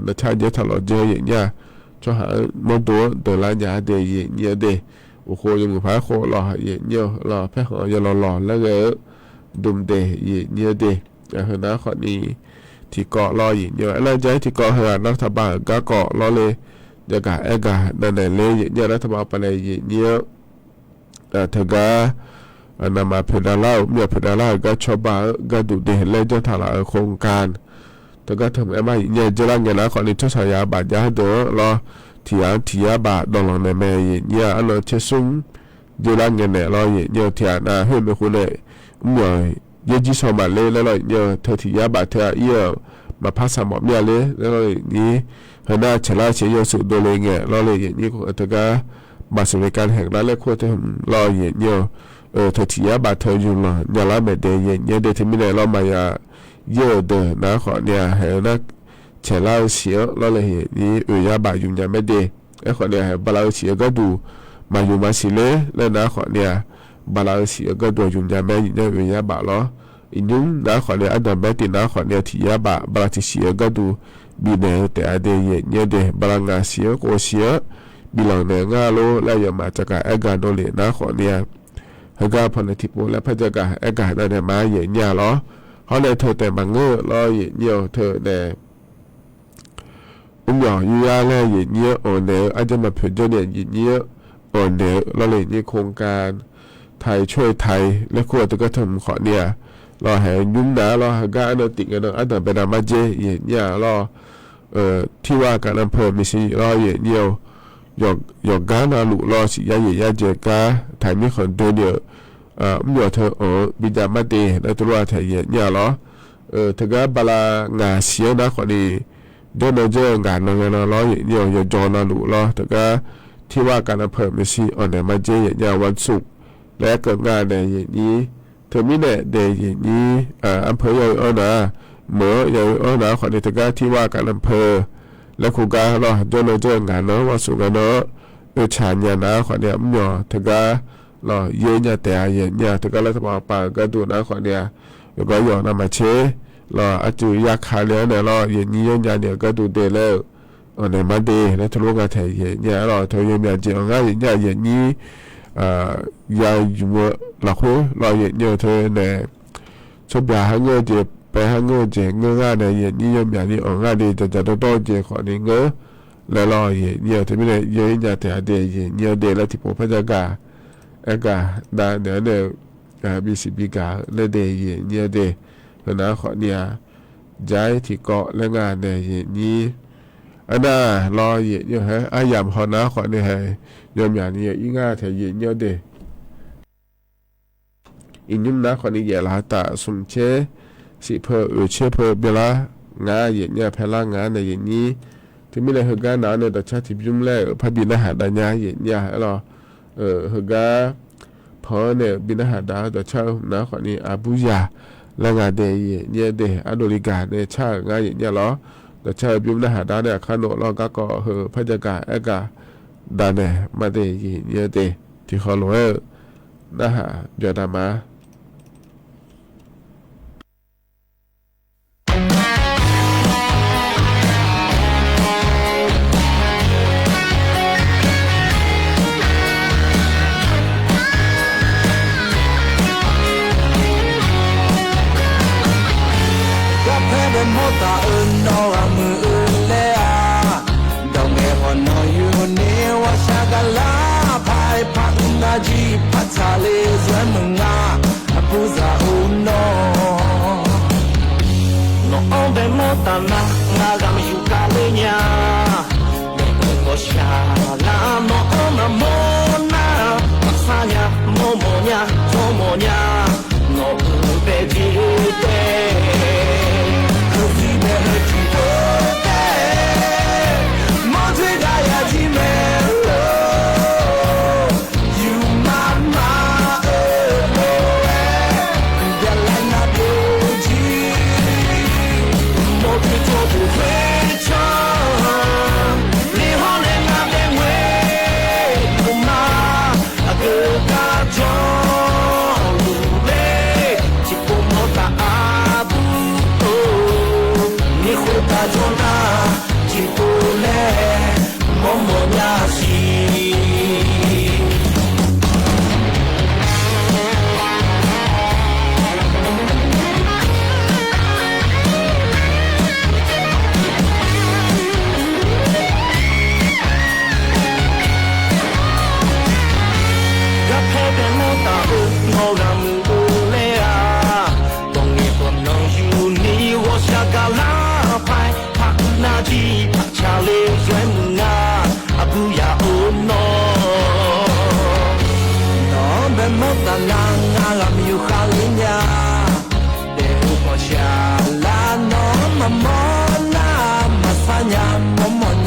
nan car jaer taq lawq jaer yaeqnyir-a tsawrhaq-anr mawrdo-anr deuqlar nya-a de yaeqnyir-eu de uqkhov yawmuiq paq-aer khof lawq yaeqnyir-eu lawq paerkhanq yalawq lawq laer ghae-eu dmq de yaeqnyir-eu de heunar khawfni tiqkawv lawr yaeqnyir-eu aerlar jar-aer tiqkawv heu-aq nar taqba-euq garkawv lawr le javgaq aer gaq navnaeq ler yaeqnyir-a nar taqba pavnae yaeqnyir-anr teugar naqmaq poeqdav lar-euq mr yaq poeqdav lar-euq gar cawba-eu gharduq de laer janr taq laf-euq โครงการ teugar teu mq-aer mar yaeqnyir-a jaerlar ngae nar khawfni tsawrshaq yaq baf jav deuq-anr lawr tiq yar-anr tiq yar baf dawqlanq naeq mae yaeqnyir-a arnan tser smr jaerlar ngae naeq lawr yaeqnyir-eu tiq ghaq nav khoer maeqhu nae mr yaq yaerjir shaw maqler laer lawr, yaeqnyir-eu teu tiq yar baf teu-aq ir-euq maqpar saq mawf mir-a ler laer lawr, yaeqnyir heunar caeqlar-eu siq yawshuif dovle ngae lawr le, yaeqnyir khof-eu teugar bafsuf le kar haeq lar laer kur-eu teu hmq lawr, yaeqnyir-eu teu tiq yar baf teu yuflanq nyalar maeq de yaeqnyir de teumirnae lawr maqya yaer-euq deuq nar khawf ni-aq haeq-eu nar caeqlar-eu siq-anr lawr le, yaeqnyir oeq yar baf yufnya mae de. Aerkhawf ni-aq haeq bala-eu siq-eu gharduq maqyuf maqsiq ler laer nar khawf ni-aq, bala-eu siq-eu gharduq yufnya mae, yaeqnyir oeq yar baf lawr. Iqnymr nar khawf ni ardanq bae tiv nar khawf ni-aq tiq yar baf bala tiq siq-eu gharduq bifnaeq-eu taef-a de yaeqnyir de, bala ngaq siq-anr khov siq-anr biflanq naeq ngar lor laer yawfmaf tsaqgaq aergaq dovle nar khawf ni-aq, heugar pawnae tiqpov laer par jagaq aergaq davnaeq ma yaeqnyir-a lawr. Hawr nae teu taef maqngeur-eu lawr yaeqnyir-eu teu nae Mrmyawq yuryar laer yaeqnyir-anr anqnaeq-eu arjanr maqpoeq jawrni-aq yaeqnyir-anr anqnaeq-eu lawr le, yaeqnyir โครงการไทยช่วยไทย laer kur-eu teugar teu hmq khawf ni-aq, lawr haeq nymr nar lawr heugar arnan tif ngae nan ardanq bae nav mar dzer yaeqnyir-a lawr. Tirwar gaqnan peuq miqsiq lawr yaeqnyir-eu yawqgar navluf lawr siq yar yaeq yar dzaeq gar taqmir khanq doeni-euq mrmyawq teu anq-eu bijav mar de laer teulof-a taeq yaeqnyir-a lawr. Teugar bala ngaq siq-anr nar khawf ni jawrnan jawr-eu ngaq nan ngae nan lawr yaeqnyir-eu yawqjawq navluf lawr teugar tirwar gaqnan peuq miqsiq anqnaeq mar dzer yaeqnyir-a วันศุกร์ laer aerkeuv ngar nae yaeqnyir. Teumirnae daef yaeqnyir arpeu ya-eu anr nar, meuq-anr ya-eu anr nar khawf ni teugar tirwar gaqnan peuq laer kur gar lawr jawrnan jawr-eu ngaq nan วันศุกร์ ngae nan-anr oeqcaq nya nar khawf ni-aq mrmyawq teugar lawr yaer nya taef-a yaeqnyir-a teugar laer taqpaq paq-euq gharduq nar khawf ni-aq, yawqgar yawq navmaqtser lawr arcuiv yarka le-anr nae lawr yaeqnyir yawnya ni-euq gharduq de laer-eu anqnaeq mar de laer teulof nga taeq yaeqnyir-a lawr. Teu yawmyaq jeq anq ngar yaeqnyir-a yaeqnyir ya yumq-eu lafkhoer lawr yaeqnyir-eu teu nae tsawrbyaq har ngeur-eu jeq paev har ngeur-eu jeq ngeur ngar nae yaeqnyir yawmyaq ni anq ngar de dzaqdzaq dawrdawr-eu jeq khawf ni ngeur laer lawr yaeqnyir-eu teumirnae yaer nya taef-a de yaeqnyir-a de laer tiqpov par jagaq aergaq davnaeq-anr nae-eu bisiq bigaq-eu laer de yaeqnyir-a de. Heunar khawf ni-aq, jair tiqkawv laer nga nae yaeqnyir arnar lawr yaeqnyir-eu haer aryamq haw nar khawf ni hae yawmyaq ni-eu ir ngar taeq yaeqnyir-a de. Iqnymr nar khawf ni yaef laf taf smq tser siq peu oeq tser peu byalar ngar yaeqnyir-a paelar ngar nae yaeqnyir. Teumirnae heugar nav-anr nae dawqcar tiqbymr laer-euq parbi narhaq dav nya yaeqnyir-a aerlawr. Heugar panq-anr nae-euq bi narhaq dav-eu dawqcar-eu hmq nar khawf ni aqburyaq laer nga de yaeqnyir-a de ardov li gaq nae car-euq ngar yaeqnyir-a lawr. Dawqcar-eu bymr narhaq dav nae aqkar noeq lawr garkawv heu par jagaq aergaq davnaeq mar de yaeqnyir-a de. Tiqkhaw lof-aer-eu narhaq byaqdaq ma. Garpaer bae mawr taq-eu nawr ghaq muiq-eu laer-aq, dawq ngaeq hawq nawq yur ni ghawqshaq gaqlar paq-aer par mr nar jir par tsaqle zaer muiq nga.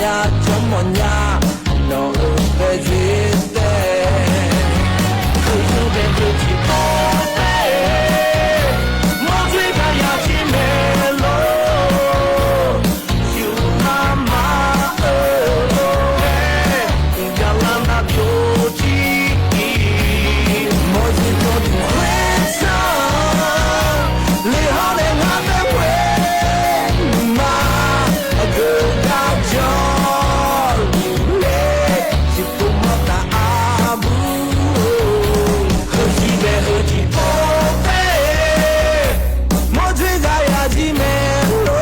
ya jawr mawfnya, nawq-euq bae dzoer taef. Heugheu bae heujeq pov taef-aer, mawrdzoer gaqya jir maeq lor. Yufmaf maf-euq lof-aer, gaqlar nar byovjir. Mawrdzoer jawrduq khoershar, lef hawr nae ngar bae ghoer nuima, aqgeu gar jawrluf ler, tiqpov mawrtaf arbu-or. Heujeq bae heujeq pov taef-aer, mawrdzoer gaqya jir maeq lor.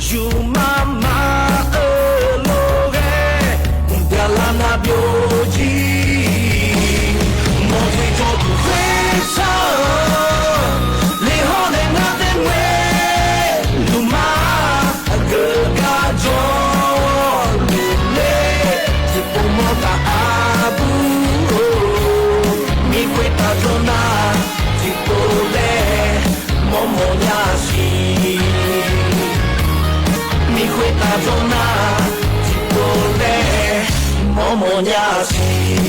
Yufmaf maf-euq lof-aer, gaqlar nar byovjir. Mawrdzoer jawrduq khoershar-eu, lef hawr nae ngar bae ghoer nuima, aqgeu gar jawrluf ler, tiqpov mawrtaf arbu-or. Mir khoertav jawr nar tiqpov laer mawrmawf nya siq. Mir khoertav jawr nar tiqpov laer mawrmawf nya siq.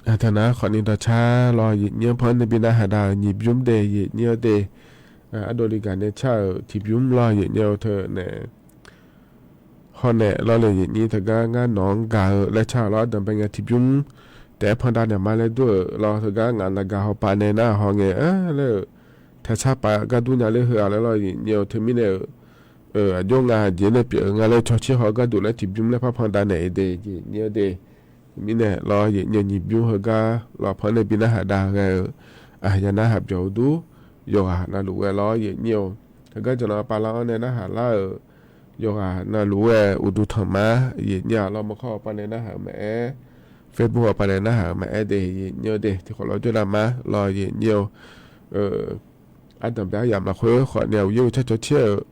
Aqtaqnar khawfni dawqcar lawr, aqyuif nyir-anr pan nae bi narhaq dav-euq nyiq bymr de, aqyuif nyir-eu de. Ardov li gaq nae car-euq tiqbymr lawr, aqyuif nyir-eu teu nae hawnaeq lawr le, aqyuif nyir teugar ngar nawq-anr gaq-eu laer car-eu lawr, ardanqbae ngae tiqbymr taef-aer pan dav naeq ma laer dur-euq lawr, teugar ngaq naqgaq hawpav nae narhaq haw ngae laer-euq taeqsar paf-aer gar dur nya ler heu-aq laer lawr, aqyuif nyir-eu teumirnae-euq aqjox nga jeq nae pyeuf-eu nga laer cawtser haw gharduq laer tiqbymr laer par pan dav naeq-eu de, aqyuif nyir-eu de. Mirnae lawr, aqyuif nyir-eu nyiq bymr heugar lawr pan nae bi narhaq dav ghae-eu, ya narhaq byawq-eu dur, yawqghaq navluf ghae lawr, aqyuif nyir-eu. Heugar jaqnan pavlar-anr nae narhaq lar-euq yawqghaq navluf ghae uqduq tanq ma, aqyuif nyir-aq lawr, maqkawr hawpav nae narhaq-eu maqaer, Facebook hawpav nae narhaq-eu maqaer de, aqyuif nyir-eu de. Tiqkhawf lawr jawrnav ma lawr, aqyuif nyir-eu. Ardanqbae aryamq lafkhoer khawfni-aq, uqyaer uqcar cawtser-euq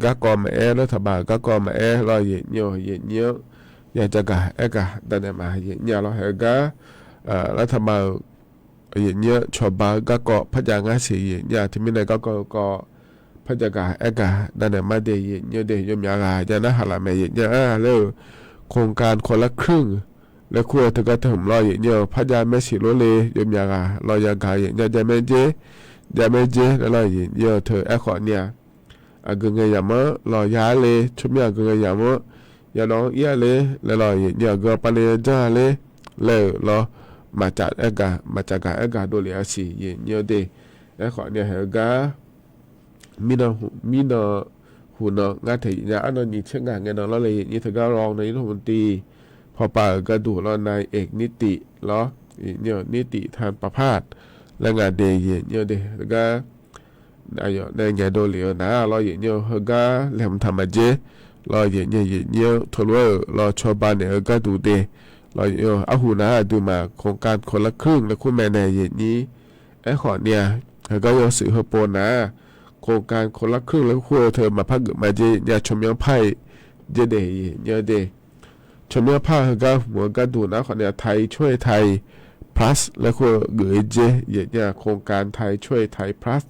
garkawv maqaer, laer taqbaq-euq garkawv maqaer lawr, aqyuif nyir-eu, aqyuif nyir-anr ya jagaq aergaq dav naeq ma, aqyuif nyir-a lawr. Haeqgar laer taqbaq-euq aqyuif nyir-anr cawba-eu garkawv par jav ngar siq, aqyuif nyir-a. Teumirnae garkawv heukawv par jagaq aergaq dav naeq ma de, aqyuif nyir-eu de. Yawmyaq ghaq ya narhaq laf mae, aqyuif nyir-a laer-euq โครงการคนละครึ่ง laer kur-eu teugar teu hmq lawr, aqyuif nyir-eu, par jav maer siq lor le, yawmyaq ghaq lawr yagaq, aqyuif nyir-a, jav maer jer, jav maer jer laer lawr, aqyuif nyir-eu teu aerkhawf ni-aq, aqgeu ngae yamq-anr lawr ya-ar le, tsawrmyanr aqgeu ngae yamq-anr ya nawq-anr ir-a le laer lawr, aqyuif nyir-eu, aqgeu hawpav nae ya janr-a le laer-euq lawr, maqcaf aergaq, maqcaf gaq aergaq dovlef-a siq, aqyuif nyir-eu de. Aerkhawf ni-aq, haeq-eu gar mirnan huq nan ngar taeq nya arnan nyiq tser ngaq ngae nan lawr le, aqyuif nyir, teugar รองนายกรัฐมนตรี pawpav-euq gharduq lawr, นายเอกนิติ lawr, aqyuif nyir-eu, นิติธรรมประภาส laer nga de, aqyuif nyir-eu de. Teugar aqyawf nae ngaeq dovlef-eu nar lawr, aqyuif nyir-eu, heugar laeqhmq taq maqjer lawr, aqyuif nyir, aqyuif nyir-anr teulof-aer-euq lawr cawba naeq-eu gharduq de lawr, aqyuif nyir-eu, arhu nar aqduimaf โครงการคนละครึ่ง laer kur mae nae, aqyuif nyir. Aerkhawf ni-aq, heugar yawshuif heupov nar โครงการคนละครึ่ง laer kur-eu teu maqpar geuf ma jer, aqyuif nyir-a, tsawrmyanr par-iq jer de, aqyuif nyir-eu de. Tsawrmyanr par-eu heugar hmq-eu gharduq nar khawf ni-aq, ไทยช่วยไทย plus laer kur-eu geuf-ir jer, aqyuif nyir-a, โครงการไทยช่วยไทย plus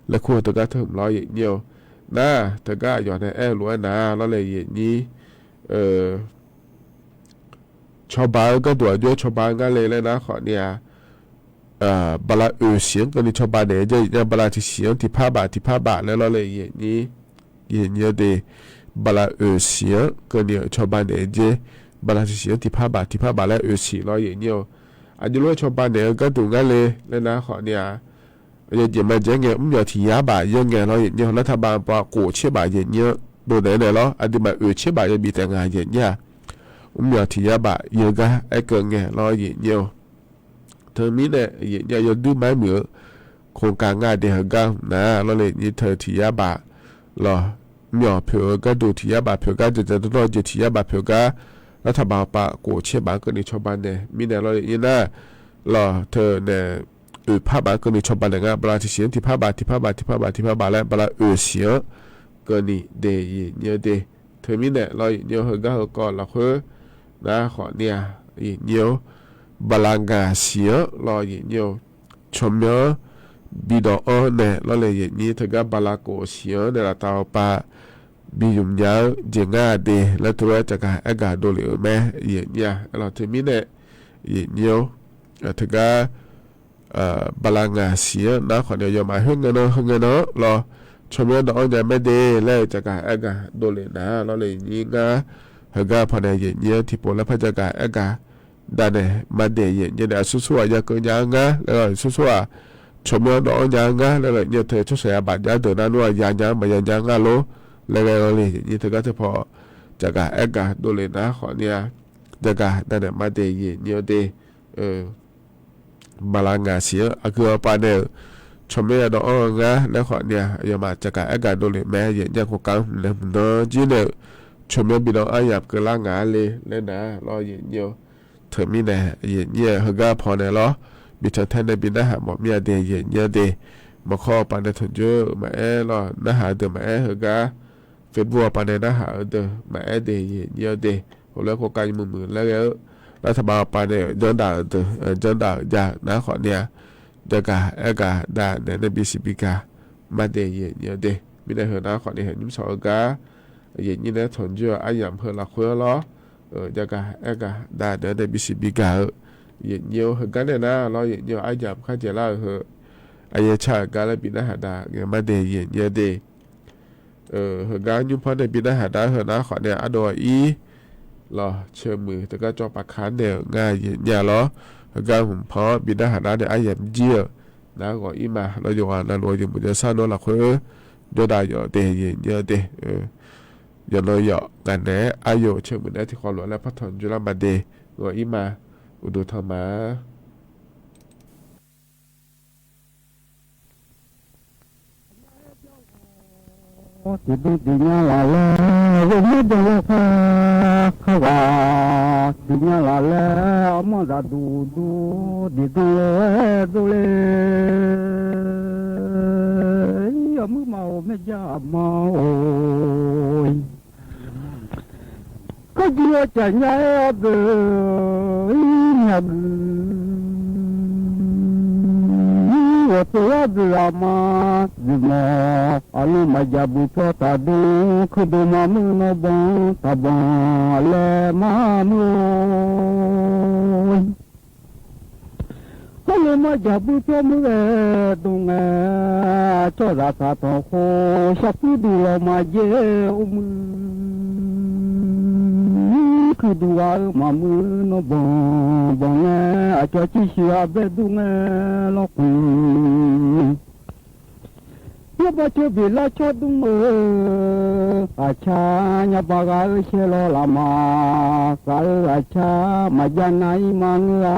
laer kur-eu teugar teu hmq lawr, aqyuif nyir-eu. Nar teugar aqyawf nae aer-eu lof-aer nar lawr le, aqyuif nyir. Cawba-eu gharduq aqjox-aer cawba-eu ngar le laer nar khawf ni-aq, bala oeq siq-anr keuvni cawba naeq-eu jer, aqyuif nyir-a, bala tiqsiq-anr tiqpar baf tiqpar baf laer lawr le, aqyuif nyir-eu de. Bala oeq siq-anr keuvni-euq cawba naeq-eu jer, bala tiqsiq-anr tiqpar baf tiqpar baf laer oeq siq lawr, aqyuif nyir-eu. Aqjox lof-aer cawba naeq-eu gharduq ngar le laer nar khawf ni-aq, yawjeq majeq-aer ngae mrmyawq tiq yar baf yar ngae lawr, aqyuif nyir-eu, laer taqbaf baf khof tser baf, aqyuif nyir-anr dovdaef naeq lawr, aqduimaf oeq tser baf yawbif taef nga, aqyuif nyir-a. Mrmyawq tiq yar baf yawgar aer keuv ngae lawr, aqyuif nyir-eu. Teumirnae aqyuif nyir-a, yawduir ma-aer muiq-eu โครงการ ngar de heugar hmq nar lawr le, aqyuif nyir, teu tiq yar baf lawr, mrmyawq poeq-eu gharduq tiq yar baf poeq gar jaqjaq dawrdawr-eu jeq tiq yar baf poeq gar, laer taqbaf hawpav khof tser baf-anr keuvni cawba naeq mirnae lawr le, aqyuif nyir nar lawr teu nae oeq par baf-anr keuvni cawba naeq nga, bala tiqsiq-anr tiqpar baf tiqpar baf tiqpar baf tiqpar baf laer bala oeq siq-anr keuvni de, aqyuif nyir-eu de. Teumirnae lawr, aqyuif nyir-eu, heugar heukawv lafkhoer nar khawf ni-aq, aqyuif nyir-eu, bala ngaq siq-anr lawr, aqyuif nyir-eu, tsawrmyanr bi dawv-anr nae lawr le, aqyuif nyir, teugar bala khof siq-anr nae laftav hawpav bi ymq nya-eu jeq ngar de laer teulof-aer caqgaq aergaq dovlef-euq mae, aqyuif nyir-a. Aerlawq teumirnae, aqyuif nyir-eu, teugar bala ngaq siq-anr nar khawf ni-aq, yawmaf khoer ngae nan heu ngae nan-anr lawr, tsawrmyanr dawv-anr nya mae de laer-eu caqgaq aergaq dovlef nar lawr le, aqyuif nyir, ngar heugar pawnae aqyuif nyir-anr tiqpov laer par caqgaq aergaq dav naeq ma de, aqyuif nyir nae aqsur sur-aq ya keuv nya-anr ngar laer lawr, aqsur sur-aq tsawrmyanr dawv-anr nya-anr ngar laer lawr, aqyuif nyir-eu, teu tsawrhaq ya baf jar deuq nar nmr-aq ya nya-anr maqya nya-anr ngar lor laer ghae lawr le, aqyuif nyir, teugar teu paw caqgaq aergaq dovlef nar khawf ni-aq, caqgaq dav naeq ma de, aqyuif nyir-eu de. Bala ngaq siq-anr aqgeu hawpav nae-euq tsawrmyanr ya dawv-anr-eu ngar laer khawf ni-aq, aqyawfmaf caqgaq aergaq dovlef mae, aqyuif nyir-a, โครงการ hmq nae hmq nan jir nae-euq tsawrmyanr bi dawv-anr aryamq keuvlar ngaq-a le laer nar lawr, aqyuif nyir-eu. Teumirnae aqyuif nyir-a, heugar pawnae lawr, bi tanq tae nae bi narhaq mawf mir-a de, aqyuif nyir-a de. Maqkawr hawpav nae tanqjoer-eu maqaer lawr, narhaq-eu deuq maqaer, heugar Facebook hawpav nae narhaq-eu deuq maqaer de, aqyuif nyir-a de. Heulof-aer โครงการ muiq muiq laer ghae-eu, lar taqbaf hawpav nae-euq janrdaf-euq deuq, janrdaf-euq jav nar khawf ni-aq, jaqgaq aergaq dav naeq nae bisiq bigaq ma de, aqyuif nyir-a de. Mirnae heu nar khawf ni-aq, nymr shawq-eu gar aqyuif nyir nae tanqjoer-eu aryamq heu lafkhoer lawr, jaqgaq aergaq dav naeq nae bisiq bigaq-eu yaeqnyae-eu heugar nae nar lawr, yaeqnyae-eu arjaf kharjaeq lar-euq heu, aqyaer car-euq gar laer bi narhaq dav ngae ma de, yaeqnyae de. Heugar nymrpanr nae bi narhaq dav-eu heu nar khawf nae ardov-a ir lawq, ceuq muiq teugar cawv paf ka naeq-euq nga yaeqnyae lawr. Heugar hmq panr-anr bi narhaq dav nae aryamq jir-euq nar ghawq ir ma lawr, yawqghaq navluf-eu jeq mq jawrsar nawr lafkhoer jawrdav yawf de, yaeqnyae de. Yawqnan yawf ngaq naeq-aer aqyawf ceuq muiq naeq-aer tiqkhawf lof-aer laer par tanq jur lar ma de, ghawq ir ma, uqduq tanq ma. Tiqdmr tiqnya laf laer ghawqmyanr byanlar kar, kar ghaq tiqnya laf laer armawr zaqduq dur, tiqdmr lof-aer dovle. Armuir maqghof maerjar aqma-or, kharjuv-eu caf nya-aer arboeq-ir nya gui, ghawqtsoeq arboeq aqma, zifmawf aqlmq maqjaq buq pyaw taqdmr, kuirdmq maqmuir nawr banq taqbanq laer maqmuir-or. Hawrlof marjaq buir pyawr muir ghae dm ngae, tsawrhaqzaq taqtanq khof sharpuir duq lawq maqjae-or muir, kuiqduq ghaq-eu maqmuir nawr banq banq ngae, aqcawq cirshuif ghaq bae dur ngae lawr kmq. Yawrbav coer beqlar cawr dmr-eu aqcar, nyabaq ghaq-eu shaerlawq lafmaf ghaq-eu aqcar, maqjav nav-ir maqngeur-a,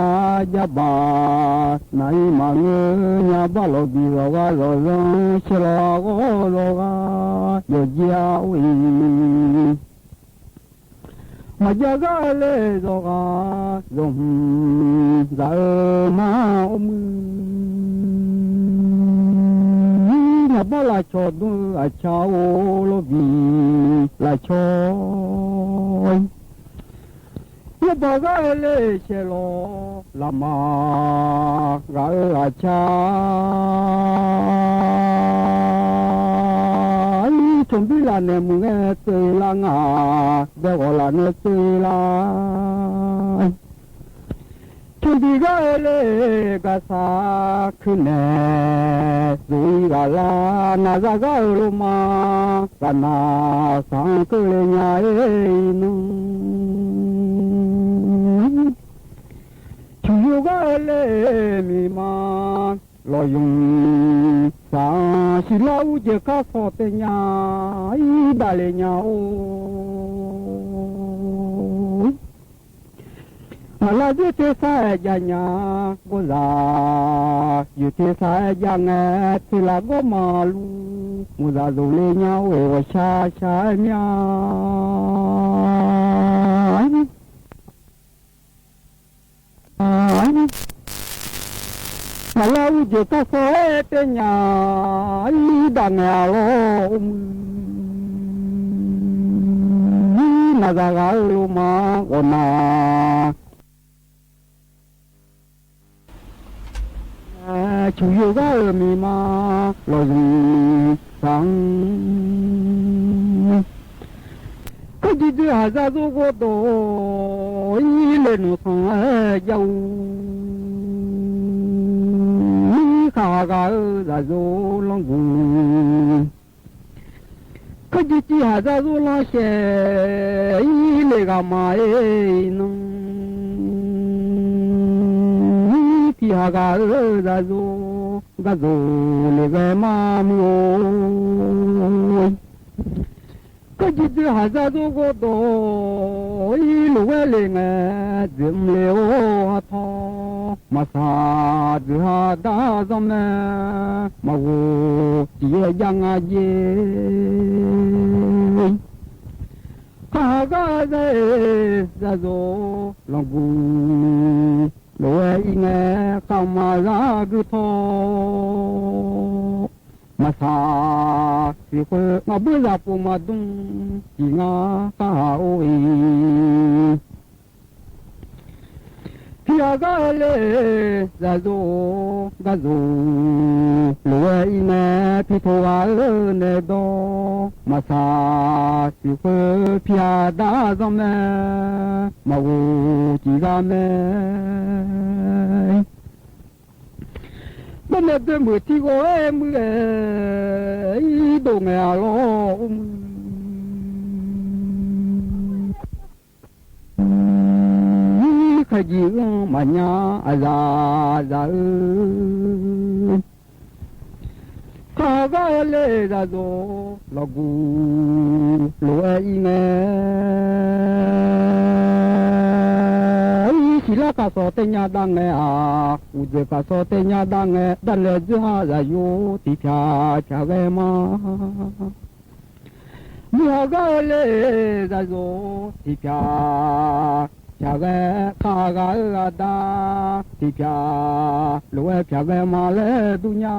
jav baq nav-ir maqngeur, nyabaq lawqbiq lawqghaq lawqzanr, shaerlawq ghawr lawqghaq yawqjir-a or-iq. Maqjav ghaq-eu le zawqghaq zawqhmq zaq-eu mar or muir, nyabaq lafcawq dmr-eu aqcar-or, lawrbiq lafcawq-ir. Yawrbav ghaq-eu le shaerlawq lafmaf ghaq-eu aqcar, ir cawqbir lafnaeq muiq ngae tseuv lar nga, bae ghawq lafnaeq tseuv lar. Cawqbir ghaq-eu le gaqsaq kuirnaeq zoq-ir ghaq lar, naqzaq ghaq-eu lorma ghaqnaq saq-anr keuvle nya-ir nmr. Cuqyo ghaq-eu le miqma lawqyamq saq-anr, siqlar urjeq kar sawq taev nya-ir daqle nya-or. Ngaqlar zir tersar-aer jav nya, gawrzaq yoeq tersar-aer jav ngae, teqlaf gawr maqlur, muiqzaq zoqle nya-or-eq, ghawqshaq shaq-aer mya. Ngaqlar urjeq kar sawq-aer taev nya-ir daq ngae-a lawr or muir, naqzaq ghaq-eu lorma ghawqnaq cuqyo ghaq-euq miqma lawqzmq saq-anr, kawrjir dzoer haq zar zor ghawrdawq-ir le nmq sanq-aer jav-ur, khaqhaq ghaq-eu zaq zor lanrguq, kawrjir civ haq zar zor lanrsaef-ir le ghaq ma-ir nmr, tiq haq ghaq-eu zaq zor gar zoq le ghae mar muir-or. Kawrjir dzoer haq zar zor ghawrdawq-ir lof-aer le ngae, dzoeqmr le-or ha tawr maqsaq dzoeq ha dar zanr mae, maqghof tiq yaer jav nga jer. Khaqhaq gar zae-eq zaq zor lanrguq lof-aer ir ngae, khaqmaf zar gui tawr maqsaq siq khoer ngaq beur zaq pov maqdmr, tiq ngar khaqhaq or-iq. Tiqghaq gar-eu le, zaqzoq gar zoq lof-aer ir ngae, pi tov ghaq-eu nae dawr maqsaq siq khoer, pi aqda zanr mae, maqghof ciq ghaq mae. Dawrnae doe meuq tirghov-aer muir-aer, irdov ngae-a lawr mr. Khaeqjiq-anr maqnya, aqzaq zaq-eu. Kaq gar-eu le, zaqzoq lawqguq lof-aer ir ngae, siqlar kaq sawq tae nya dar ngae-aq, uqdzaeq kaq sawq tae nya dar ngae, darnaeq dzoer ha zaqyo tiqpyaq pyaq ghae ma. Muiq haq gar-eu le, zaqzoq tiqpyaq pyaq ghae, kaq ghaq-eu aqda tiqpyaq lof-aer pyaq ghae ma laer dur nya.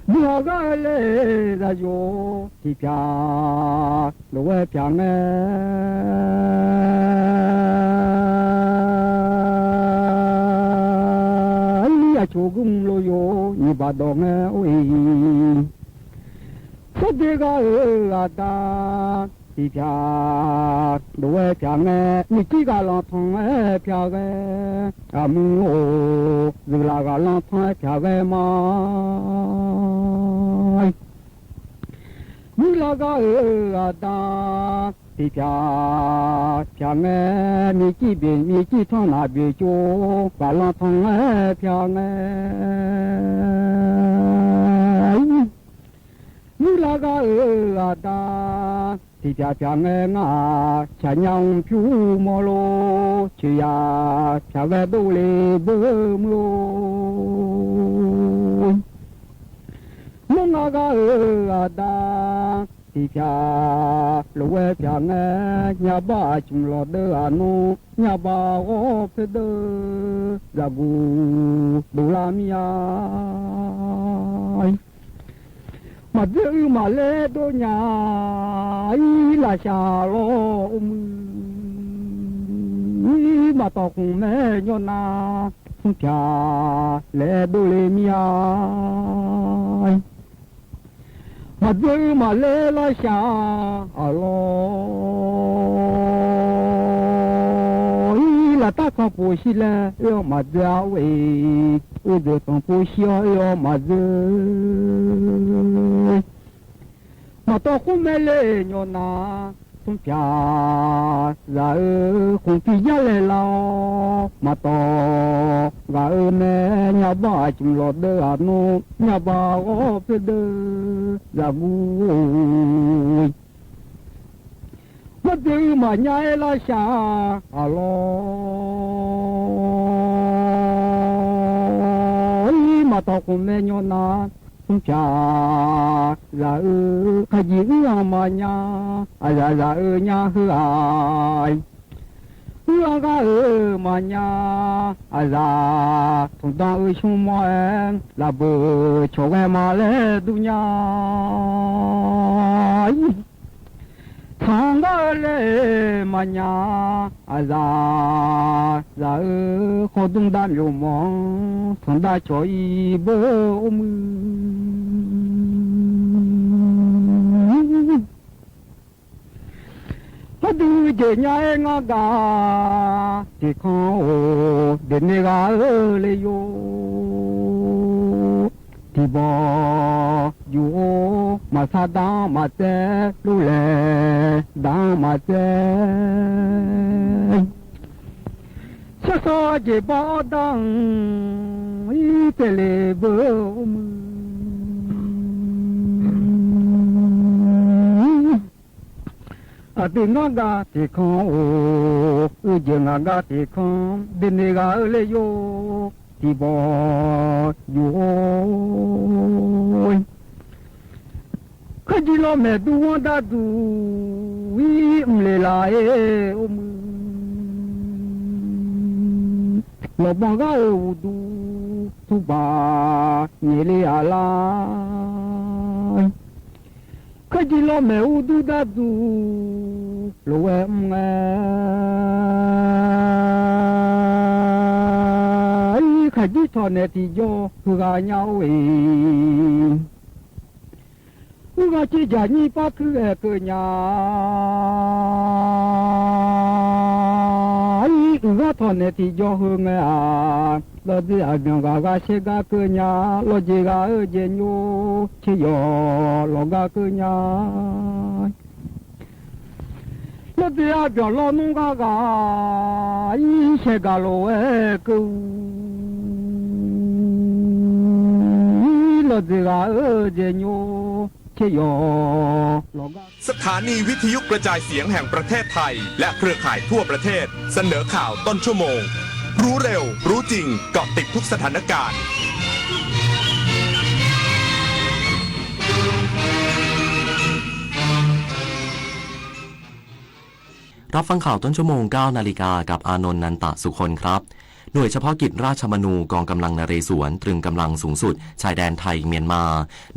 Muiq haq gar-eu le, zaqyoq tiqpyaq lof-aer pyaq ngae, aqcoq gurmr lo yo, nyiq baq dawq ngae or-iq. Sawrdoe ghaq-euq aqda tiqpyaq lof-aer pyaq ngae, miqcir ghaq lanqtanq-aer pyaq ghae, aqmuiq-or, zeuqlaf ghaq lanqtanq-aer pyaq ghae ma. Muiqlar gar-euq aqda tiqpyaq pyaq ngae, miqcir byeq miqcir tanr naq byeq cov ghaq lanqtanq-aer pyaq ngae, muiqlar gar-euq aqda tiqpyaq pyaq ngae, ngar-aq shaqnya-anr pyur mawr lor, coeqyaq pyaq ghae dovle beu muir-or. Mawr nga gar-euq aqda tiqpyaq lof-aer pyaq ngae, nyabaq aqcmq lawqdeuv-aq nmr, nyabaq ghawr poerdeuv zaqguq dovlar mir-a. Maqdzoer uir maqler dov nya-ir lafshaq lawr mr, maqtawq khmq mae nyawr nar, smr pyaq laer dovle mir-a. Maqdzoer uir maqler lafshaq-aq lawr, ir laftav kanq pof shir laer oe-awr maqdzoer-a or-iq, oedeuq tanq pov shir-awr oe-awr maqdzoer. Maqtawv khmr mae le nyawr nar, smr pyaq zaq-eu khmq pi jar laeq lar-awr, maqtawv ghaq-eu mae, nyabaq aqcmq lawqdeuv-aq nmr, nyabaq ghawr poerdeuv zaqguq-or. Maqdzoer uir maqnya-aer lafshaq-aq lawr, ir maqtawv khmq mae nyawr nar, smr pyaq zaq-eu khaeqjiq uir-anr maqnya, aqzaq zaq-eu nya heu-aq, uir-anr ghar-euq maqnya, aqzaq tmqdan-eu shmr mawr-aer lafbeuq cawq ghae ma laer dur nya-ir. Tanq ngar-eu laer maqnya, aqzaq zaq-eu khawrdmr dav myawq mawf-anr tanqdav cawq-ir beu or mr. Hardui jeq nya-aer ngar gaq tiqkanq-or, deqne ghaq-eu le yo. Tiqbawq yuf-or, maqsar dar-anr maqtsaev, lorlaeq dar-anr maqtsaev. Sarsaw jeq bar-awr dar-anr ir tsaevle beu or mr. Aqdui ngar gaq tiqkanq-or, uijeq ngaq gaq tiqkanq, deqne ghaq-eu le yo. Tiqbawq yuf-or, kharjir lawr maeq dur ghanr darduq ir mqle laf-aer or mr. Lawqbanq ghar-euq uqduq turbaq nyaeq le-aq lar. Kharjir lawr maeq ur dur darduq lof-aer mr ngae, ir khaqjir tawq naeq tiqjawr heughaq nya-or-e. Mrghaq civ jaqnyir par kuir ghae keuv nya, ir uiqghaq tawq naeq tiqjawr heu ngae-aq, lawqdzer aqbyanq ghaq ghaq shaer gar keuv nya, lawqjeq ghaq-eu jeq nymr tser yawq lawq gar keuv nya. Lawqdzer aqbyanq lawnmr ghaq ghaq, ir shaer gaq lof-aer keuv-eu, ir lawqdzer ghaq-eu jeq nymr tser yawq lawq gar สถานีวิทยุกระจายเสียงแห่งประเทศไทย และเครือข่ายทั่วประเทศ เสนอข่าวต้นชั่วโมง รู้เร็ว รู้จริง เกาะติดทุกสถานการณ์ รับฟังข่าวต้นชั่วโมง เก้านาฬิกา กับอานนท์ นันตะสุคนครับ หน่วยเฉพาะกิจราชมนู กองกำลังนเรศวร ตรึงกำลังสูงสุด ชายแดนไทยเมียนมา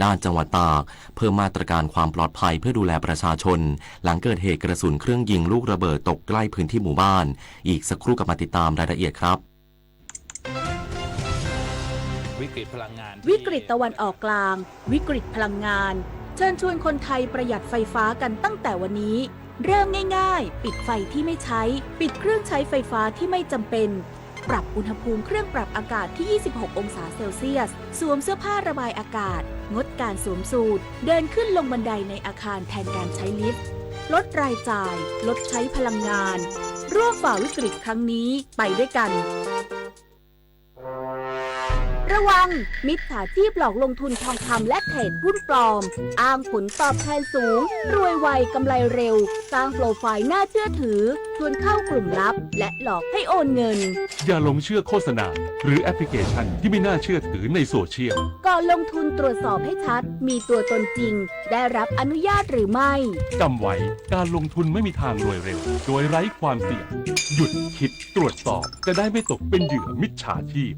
ด้านจังหวัดตาก เพิ่มมาตรการความปลอดภัยเพื่อดูแลประชาชน หลังเกิดเหตุกระสุนเครื่องยิงลูกระเบิดตกใกล้พื้นที่หมู่บ้าน อีกสักครู่กลับมาติดตามรายละเอียดครับ วิกฤตพลังงานที่ วิกฤตตะวันออกกลาง วิกฤตพลังงาน เชิญชวนคนไทยประหยัดไฟฟ้ากันตั้งแต่วันนี้ เริ่มง่ายๆ ปิดไฟที่ไม่ใช้ ปิดเครื่องใช้ไฟฟ้าที่ไม่จำเป็น ปรับอุณหภูมิเครื่องปรับอากาศที่ ยี่สิบหก องศาเซลเซียส สวมเสื้อผ้าระบายอากาศ งดการสวมสูท เดินขึ้นลงบันไดในอาคารแทนการใช้ลิฟต์ ลดรายจ่าย ลดใช้พลังงาน ร่วมฝ่าวิกฤตครั้งนี้ไปด้วยกัน ระวัง มิจฉาชีพหลอกลงทุนทองคำและเทรดหุ้นปลอม อ้างผลตอบแทนสูง รวยไว กำไรเร็ว สร้างโปรไฟล์น่าเชื่อถือ ชวนเข้ากลุ่มลับ และหลอกให้โอนเงิน อย่าหลงเชื่อโฆษณา หรือแอปพลิเคชันที่ไม่น่าเชื่อถือในโซเชียล ก่อนลงทุนตรวจสอบให้ชัด มีตัวตนจริง ได้รับอนุญาตหรือไม่ จำไว้ การลงทุนไม่มีทางรวยเร็ว โดยไร้ความเสี่ยง หยุดคิด ตรวจสอบ จะได้ไม่ตกเป็นเหยื่อมิจฉาชีพ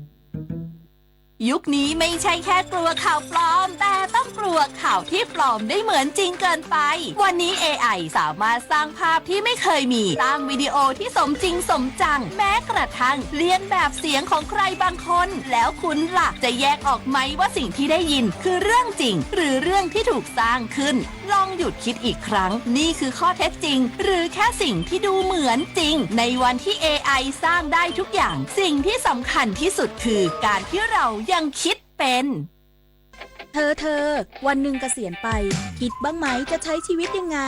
ยุคนี้ไม่ใช่แค่กลัวข่าวปลอม แต่ต้องกลัวข่าวที่ปลอมได้เหมือนจริงเกินไป วันนี้ เอไอ สามารถสร้างภาพที่ไม่เคยมี สร้างวิดีโอที่สมจริงสมจัง แม้กระทั่งเลียนแบบเสียงของใครบางคน แล้วคุณล่ะ จะแยกออกไหมว่าสิ่งที่ได้ยินคือเรื่องจริง หรือเรื่องที่ถูกสร้างขึ้น ลองหยุดคิดอีกครั้ง นี่คือข้อเท็จจริง หรือแค่สิ่งที่ดูเหมือนจริง ในวันที่ เอไอ สร้างได้ทุกอย่าง สิ่งที่สำคัญที่สุดคือการที่เรายังคิดเป็น เธอ เธอ วันหนึ่งเกษียณไป คิดบ้างไหมจะใช้ชีวิตยังไง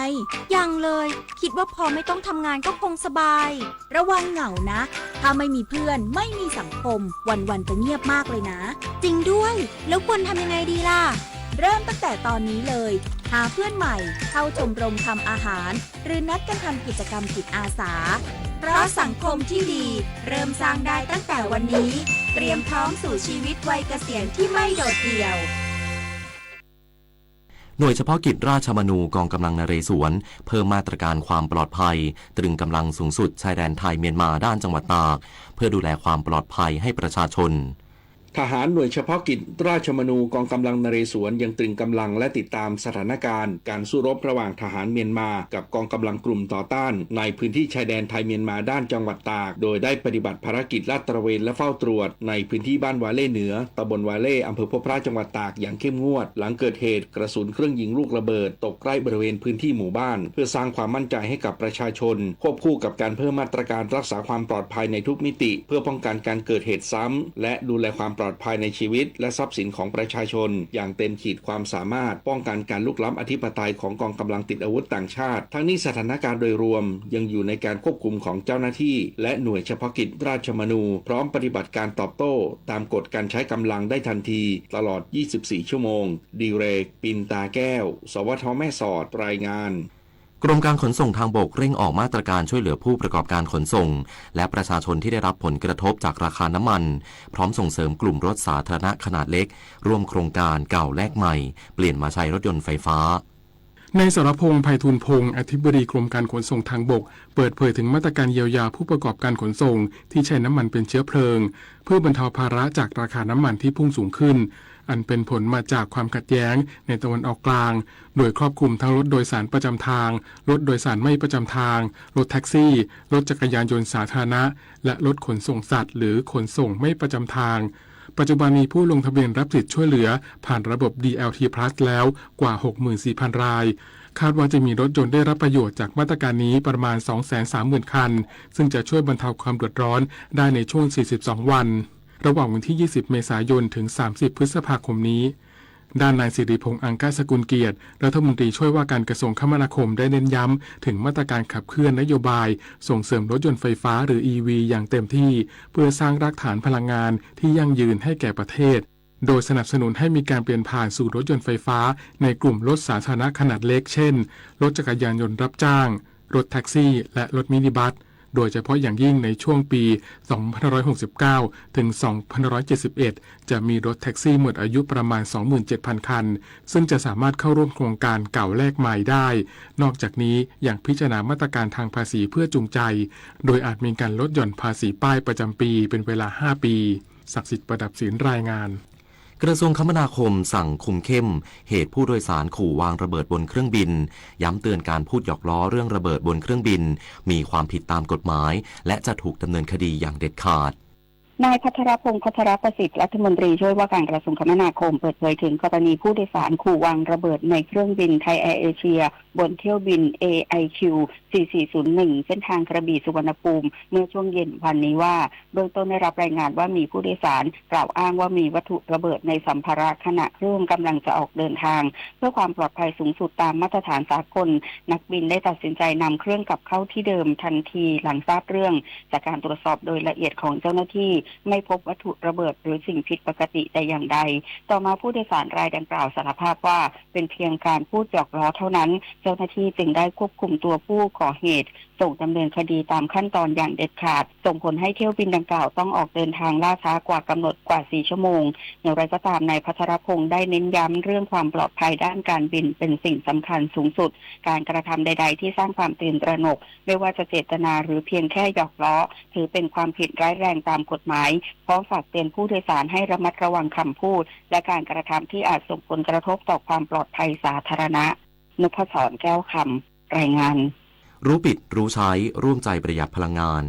ยังเลย คิดว่าพอไม่ต้องทำงานก็คงสบาย ระวังเหงานะ ถ้าไม่มีเพื่อน ไม่มีสังคม วันๆ จะเงียบมากเลยนะ จริงด้วย แล้วควรทำยังไงดีล่ะ เริ่มตั้งแต่ตอนนี้เลย หาเพื่อนใหม่ เข้าชมรมทำอาหาร หรือนัดกันทำกิจกรรมจิตอาสา เพราะสังคมที่ดี เริ่มสร้างได้ตั้งแต่วันนี้ เตรียมพร้อมสู่ชีวิตวัยเกษียณที่ไม่โดดเดี่ยว หน่วยเฉพาะกิจราชมนูกองกำลังนเรศวร เพิ่มมาตรการความปลอดภัย ตรึงกำลังสูงสุดชายแดนไทยเมียนมาด้านจังหวัดตาก เพื่อดูแลความปลอดภัยให้ประชาชน ทหารหน่วยเฉพาะกิจราชมนูกองกำลังนเรศวรยังตรึงกำลังและติดตามสถานการณ์การสู้รบระหว่างทหารเมียนมากับกองกำลังกลุ่มต่อต้านในพื้นที่ชายแดนไทยเมียนมาด้านจังหวัดตาก โดยได้ปฏิบัติภารกิจลาดตระเวนและเฝ้าตรวจในพื้นที่บ้านวาเล่เหนือ ตำบลวาเล่ อำเภอพบพระ จังหวัดตากอย่างเข้มงวด หลังเกิดเหตุกระสุนเครื่องยิงลูกระเบิดตกใกล้บริเวณพื้นที่หมู่บ้าน เพื่อสร้างความมั่นใจให้กับประชาชน ควบคู่กับการเพิ่มมาตรการรักษาความปลอดภัยในทุกมิติ เพื่อป้องกันการเกิดเหตุซ้ำ และดูแลความปลอดภัยในชีวิตและทรัพย์สินของประชาชนอย่างเต็มขีดความสามารถ ป้องกันการลุกล้ำอธิปไตยของกองกำลังติดอาวุธต่างชาติ ทั้งนี้สถานการณ์โดยรวมยังอยู่ในการควบคุมของเจ้าหน้าที่ และหน่วยเฉพาะกิจราชมนู พร้อมปฏิบัติการตอบโต้ตามกฎการใช้กำลังได้ทันที ตลอด ยี่สิบสี่ ชั่วโมง ดีเรก ปินตาแก้ว สวท แม่สอด รายงาน กรมการขนส่งทางบกเร่งออกมาตรการช่วยเหลือผู้ประกอบการขนส่ง และประชาชนที่ได้รับผลกระทบจากราคาน้ำมัน พร้อมส่งเสริมกลุ่มรถสาธารณะขนาดเล็ก ร่วมโครงการเก่าแลกใหม่ เปลี่ยนมาใช้รถยนต์ไฟฟ้า นายสรพงษ์ ไพฑูรย์พงษ์ อธิบดีกรมการขนส่งทางบก เปิดเผยถึงมาตรการเยียวยาผู้ประกอบการขนส่งที่ใช้น้ำมันเป็นเชื้อเพลิง เพื่อบรรเทาภาระจากราคาน้ำมันที่พุ่งสูงขึ้น อันเป็นผลมาจากความขัดแย้งในตะวันออกกลาง โดยครอบคลุมทั้งรถโดยสารประจำทาง รถโดยสารไม่ประจำทาง รถแท็กซี่ รถจักรยานยนต์สาธารณะ และรถขนส่งสัตว์ หรือขนส่งไม่ประจำทาง ปัจจุบันมีผู้ลงทะเบียนรับสิทธิ์ช่วยเหลือผ่านระบบ ดีแอลที พลัส แล้วกว่า หกหมื่นสี่พัน ราย คาดว่าจะมีรถยนต์ได้รับประโยชน์จากมาตรการนี้ประมาณ สองแสนสามหมื่น คัน ซึ่งจะช่วยบรรเทาความเดือดร้อนได้ในช่วง สี่สิบสอง วัน ระหว่างวันที่ ยี่สิบ เมษายน ถึง สามสิบ พฤษภาคมนี้ ด้านนายสิริพงษ์ อังคสกุลเกียรติ รัฐมนตรีช่วยว่าการกระทรวงคมนาคม ได้เน้นย้ำถึงมาตรการขับเคลื่อนนโยบายส่งเสริมรถยนต์ไฟฟ้า หรือ อีวี อย่างเต็มที่ เพื่อสร้างรากฐานพลังงานที่ยั่งยืนให้แก่ประเทศ โดยสนับสนุนให้มีการเปลี่ยนผ่านสู่รถยนต์ไฟฟ้าในกลุ่มรถสาธารณะขนาดเล็ก เช่น รถจักรยานยนต์รับจ้าง รถแท็กซี่ และรถมินิบัส โดยเฉพาะอย่างยิ่งในช่วงปี สองพันห้าร้อยหกสิบเก้า ถึง สองพันห้าร้อยเจ็ดสิบเอ็ด จะมีรถแท็กซี่หมดอายุประมาณ สองหมื่นเจ็ดพัน คัน ซึ่งจะสามารถเข้าร่วมโครงการเก่าแลกใหม่ได้ นอกจากนี้ยังพิจารณามาตรการทางภาษีเพื่อจูงใจ โดยอาจมีการลดหย่อนภาษีป้ายประจำปีเป็นเวลา ห้า ปี ศักดิ์สิทธิ์ ประดับศิลป์ รายงาน กระทรวงคมนาคมสั่งคุมเข้มเหตุผู้โดยสารขู่วางระเบิดบนเครื่องบิน ย้ำเตือนการพูดหยอกล้อเรื่องระเบิดบนเครื่องบิน มีความผิดตามกฎหมาย และจะถูกดำเนินคดีอย่างเด็ดขาด นายพัทรพงษ์ พัทรประสิทธิ์ รัฐมนตรีช่วยว่าการกระทรวงคมนาคม เปิดเผยถึงกรณีผู้โดยสารขู่วางระเบิดในเครื่องบินไทยแอร์เอเชีย บนเที่ยวบิน เอไอคิว สี่สี่ศูนย์หนึ่ง เส้นทางกระบี่สุวรรณภูมิ เมื่อช่วงเย็นวันนี้ว่า เบื้องต้นได้รับรายงานว่ามีผู้โดยสารกล่าวอ้างว่ามีวัตถุระเบิดในสัมภาระขณะเครื่องกำลังจะออกเดินทาง เพื่อความปลอดภัยสูงสุดตามมาตรฐานสากล นักบินได้ตัดสินใจนำเครื่องกลับเข้าที่เดิมทันทีหลังทราบเรื่อง จากการตรวจสอบโดยละเอียดของเจ้าหน้าที่ ไม่พบวัตถุระเบิดหรือสิ่งผิดปกติแต่อย่างใด ต่อมาผู้โดยสารรายดังกล่าวสารภาพว่าเป็นเพียงการพูดหยอกล้อเท่านั้น เจ้าหน้าที่จึงได้ควบคุมตัวผู้ก่อเหตุ ส่งดำเนินคดีตามขั้นตอนอย่างเด็ดขาด ส่งผลให้เที่ยวบินดังกล่าวต้องออกเดินทางล่าช้ากว่ากำหนดกว่าสี่ชั่วโมง อย่างไรก็ตาม นายพัทรพงษ์ได้เน้นย้ำเรื่องความปลอดภัยด้านการบินเป็นสิ่งสำคัญสูงสุด การกระทำใดๆที่สร้างความตื่นตระหนก ไม่ว่าจะเจตนาหรือเพียงแค่หยอกล้อ ถือเป็นความผิดร้ายแรงตามกฎหมาย พร้อมฝากเตือนผู้โดยสารให้ระมัดระวังคำพูด และการกระทำที่อาจส่งผลกระทบต่อความปลอดภัยสาธารณะ นพศร แก้วคำ รายงาน รู้ปิดรู้ใช้ ร่วมใจประหยัดพลังงาน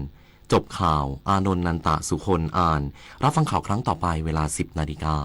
จบข่าว อานนท์ นันตะสุคน อ่าน รับฟังข่าวครั้งต่อไปเวลา สิบนาฬิกา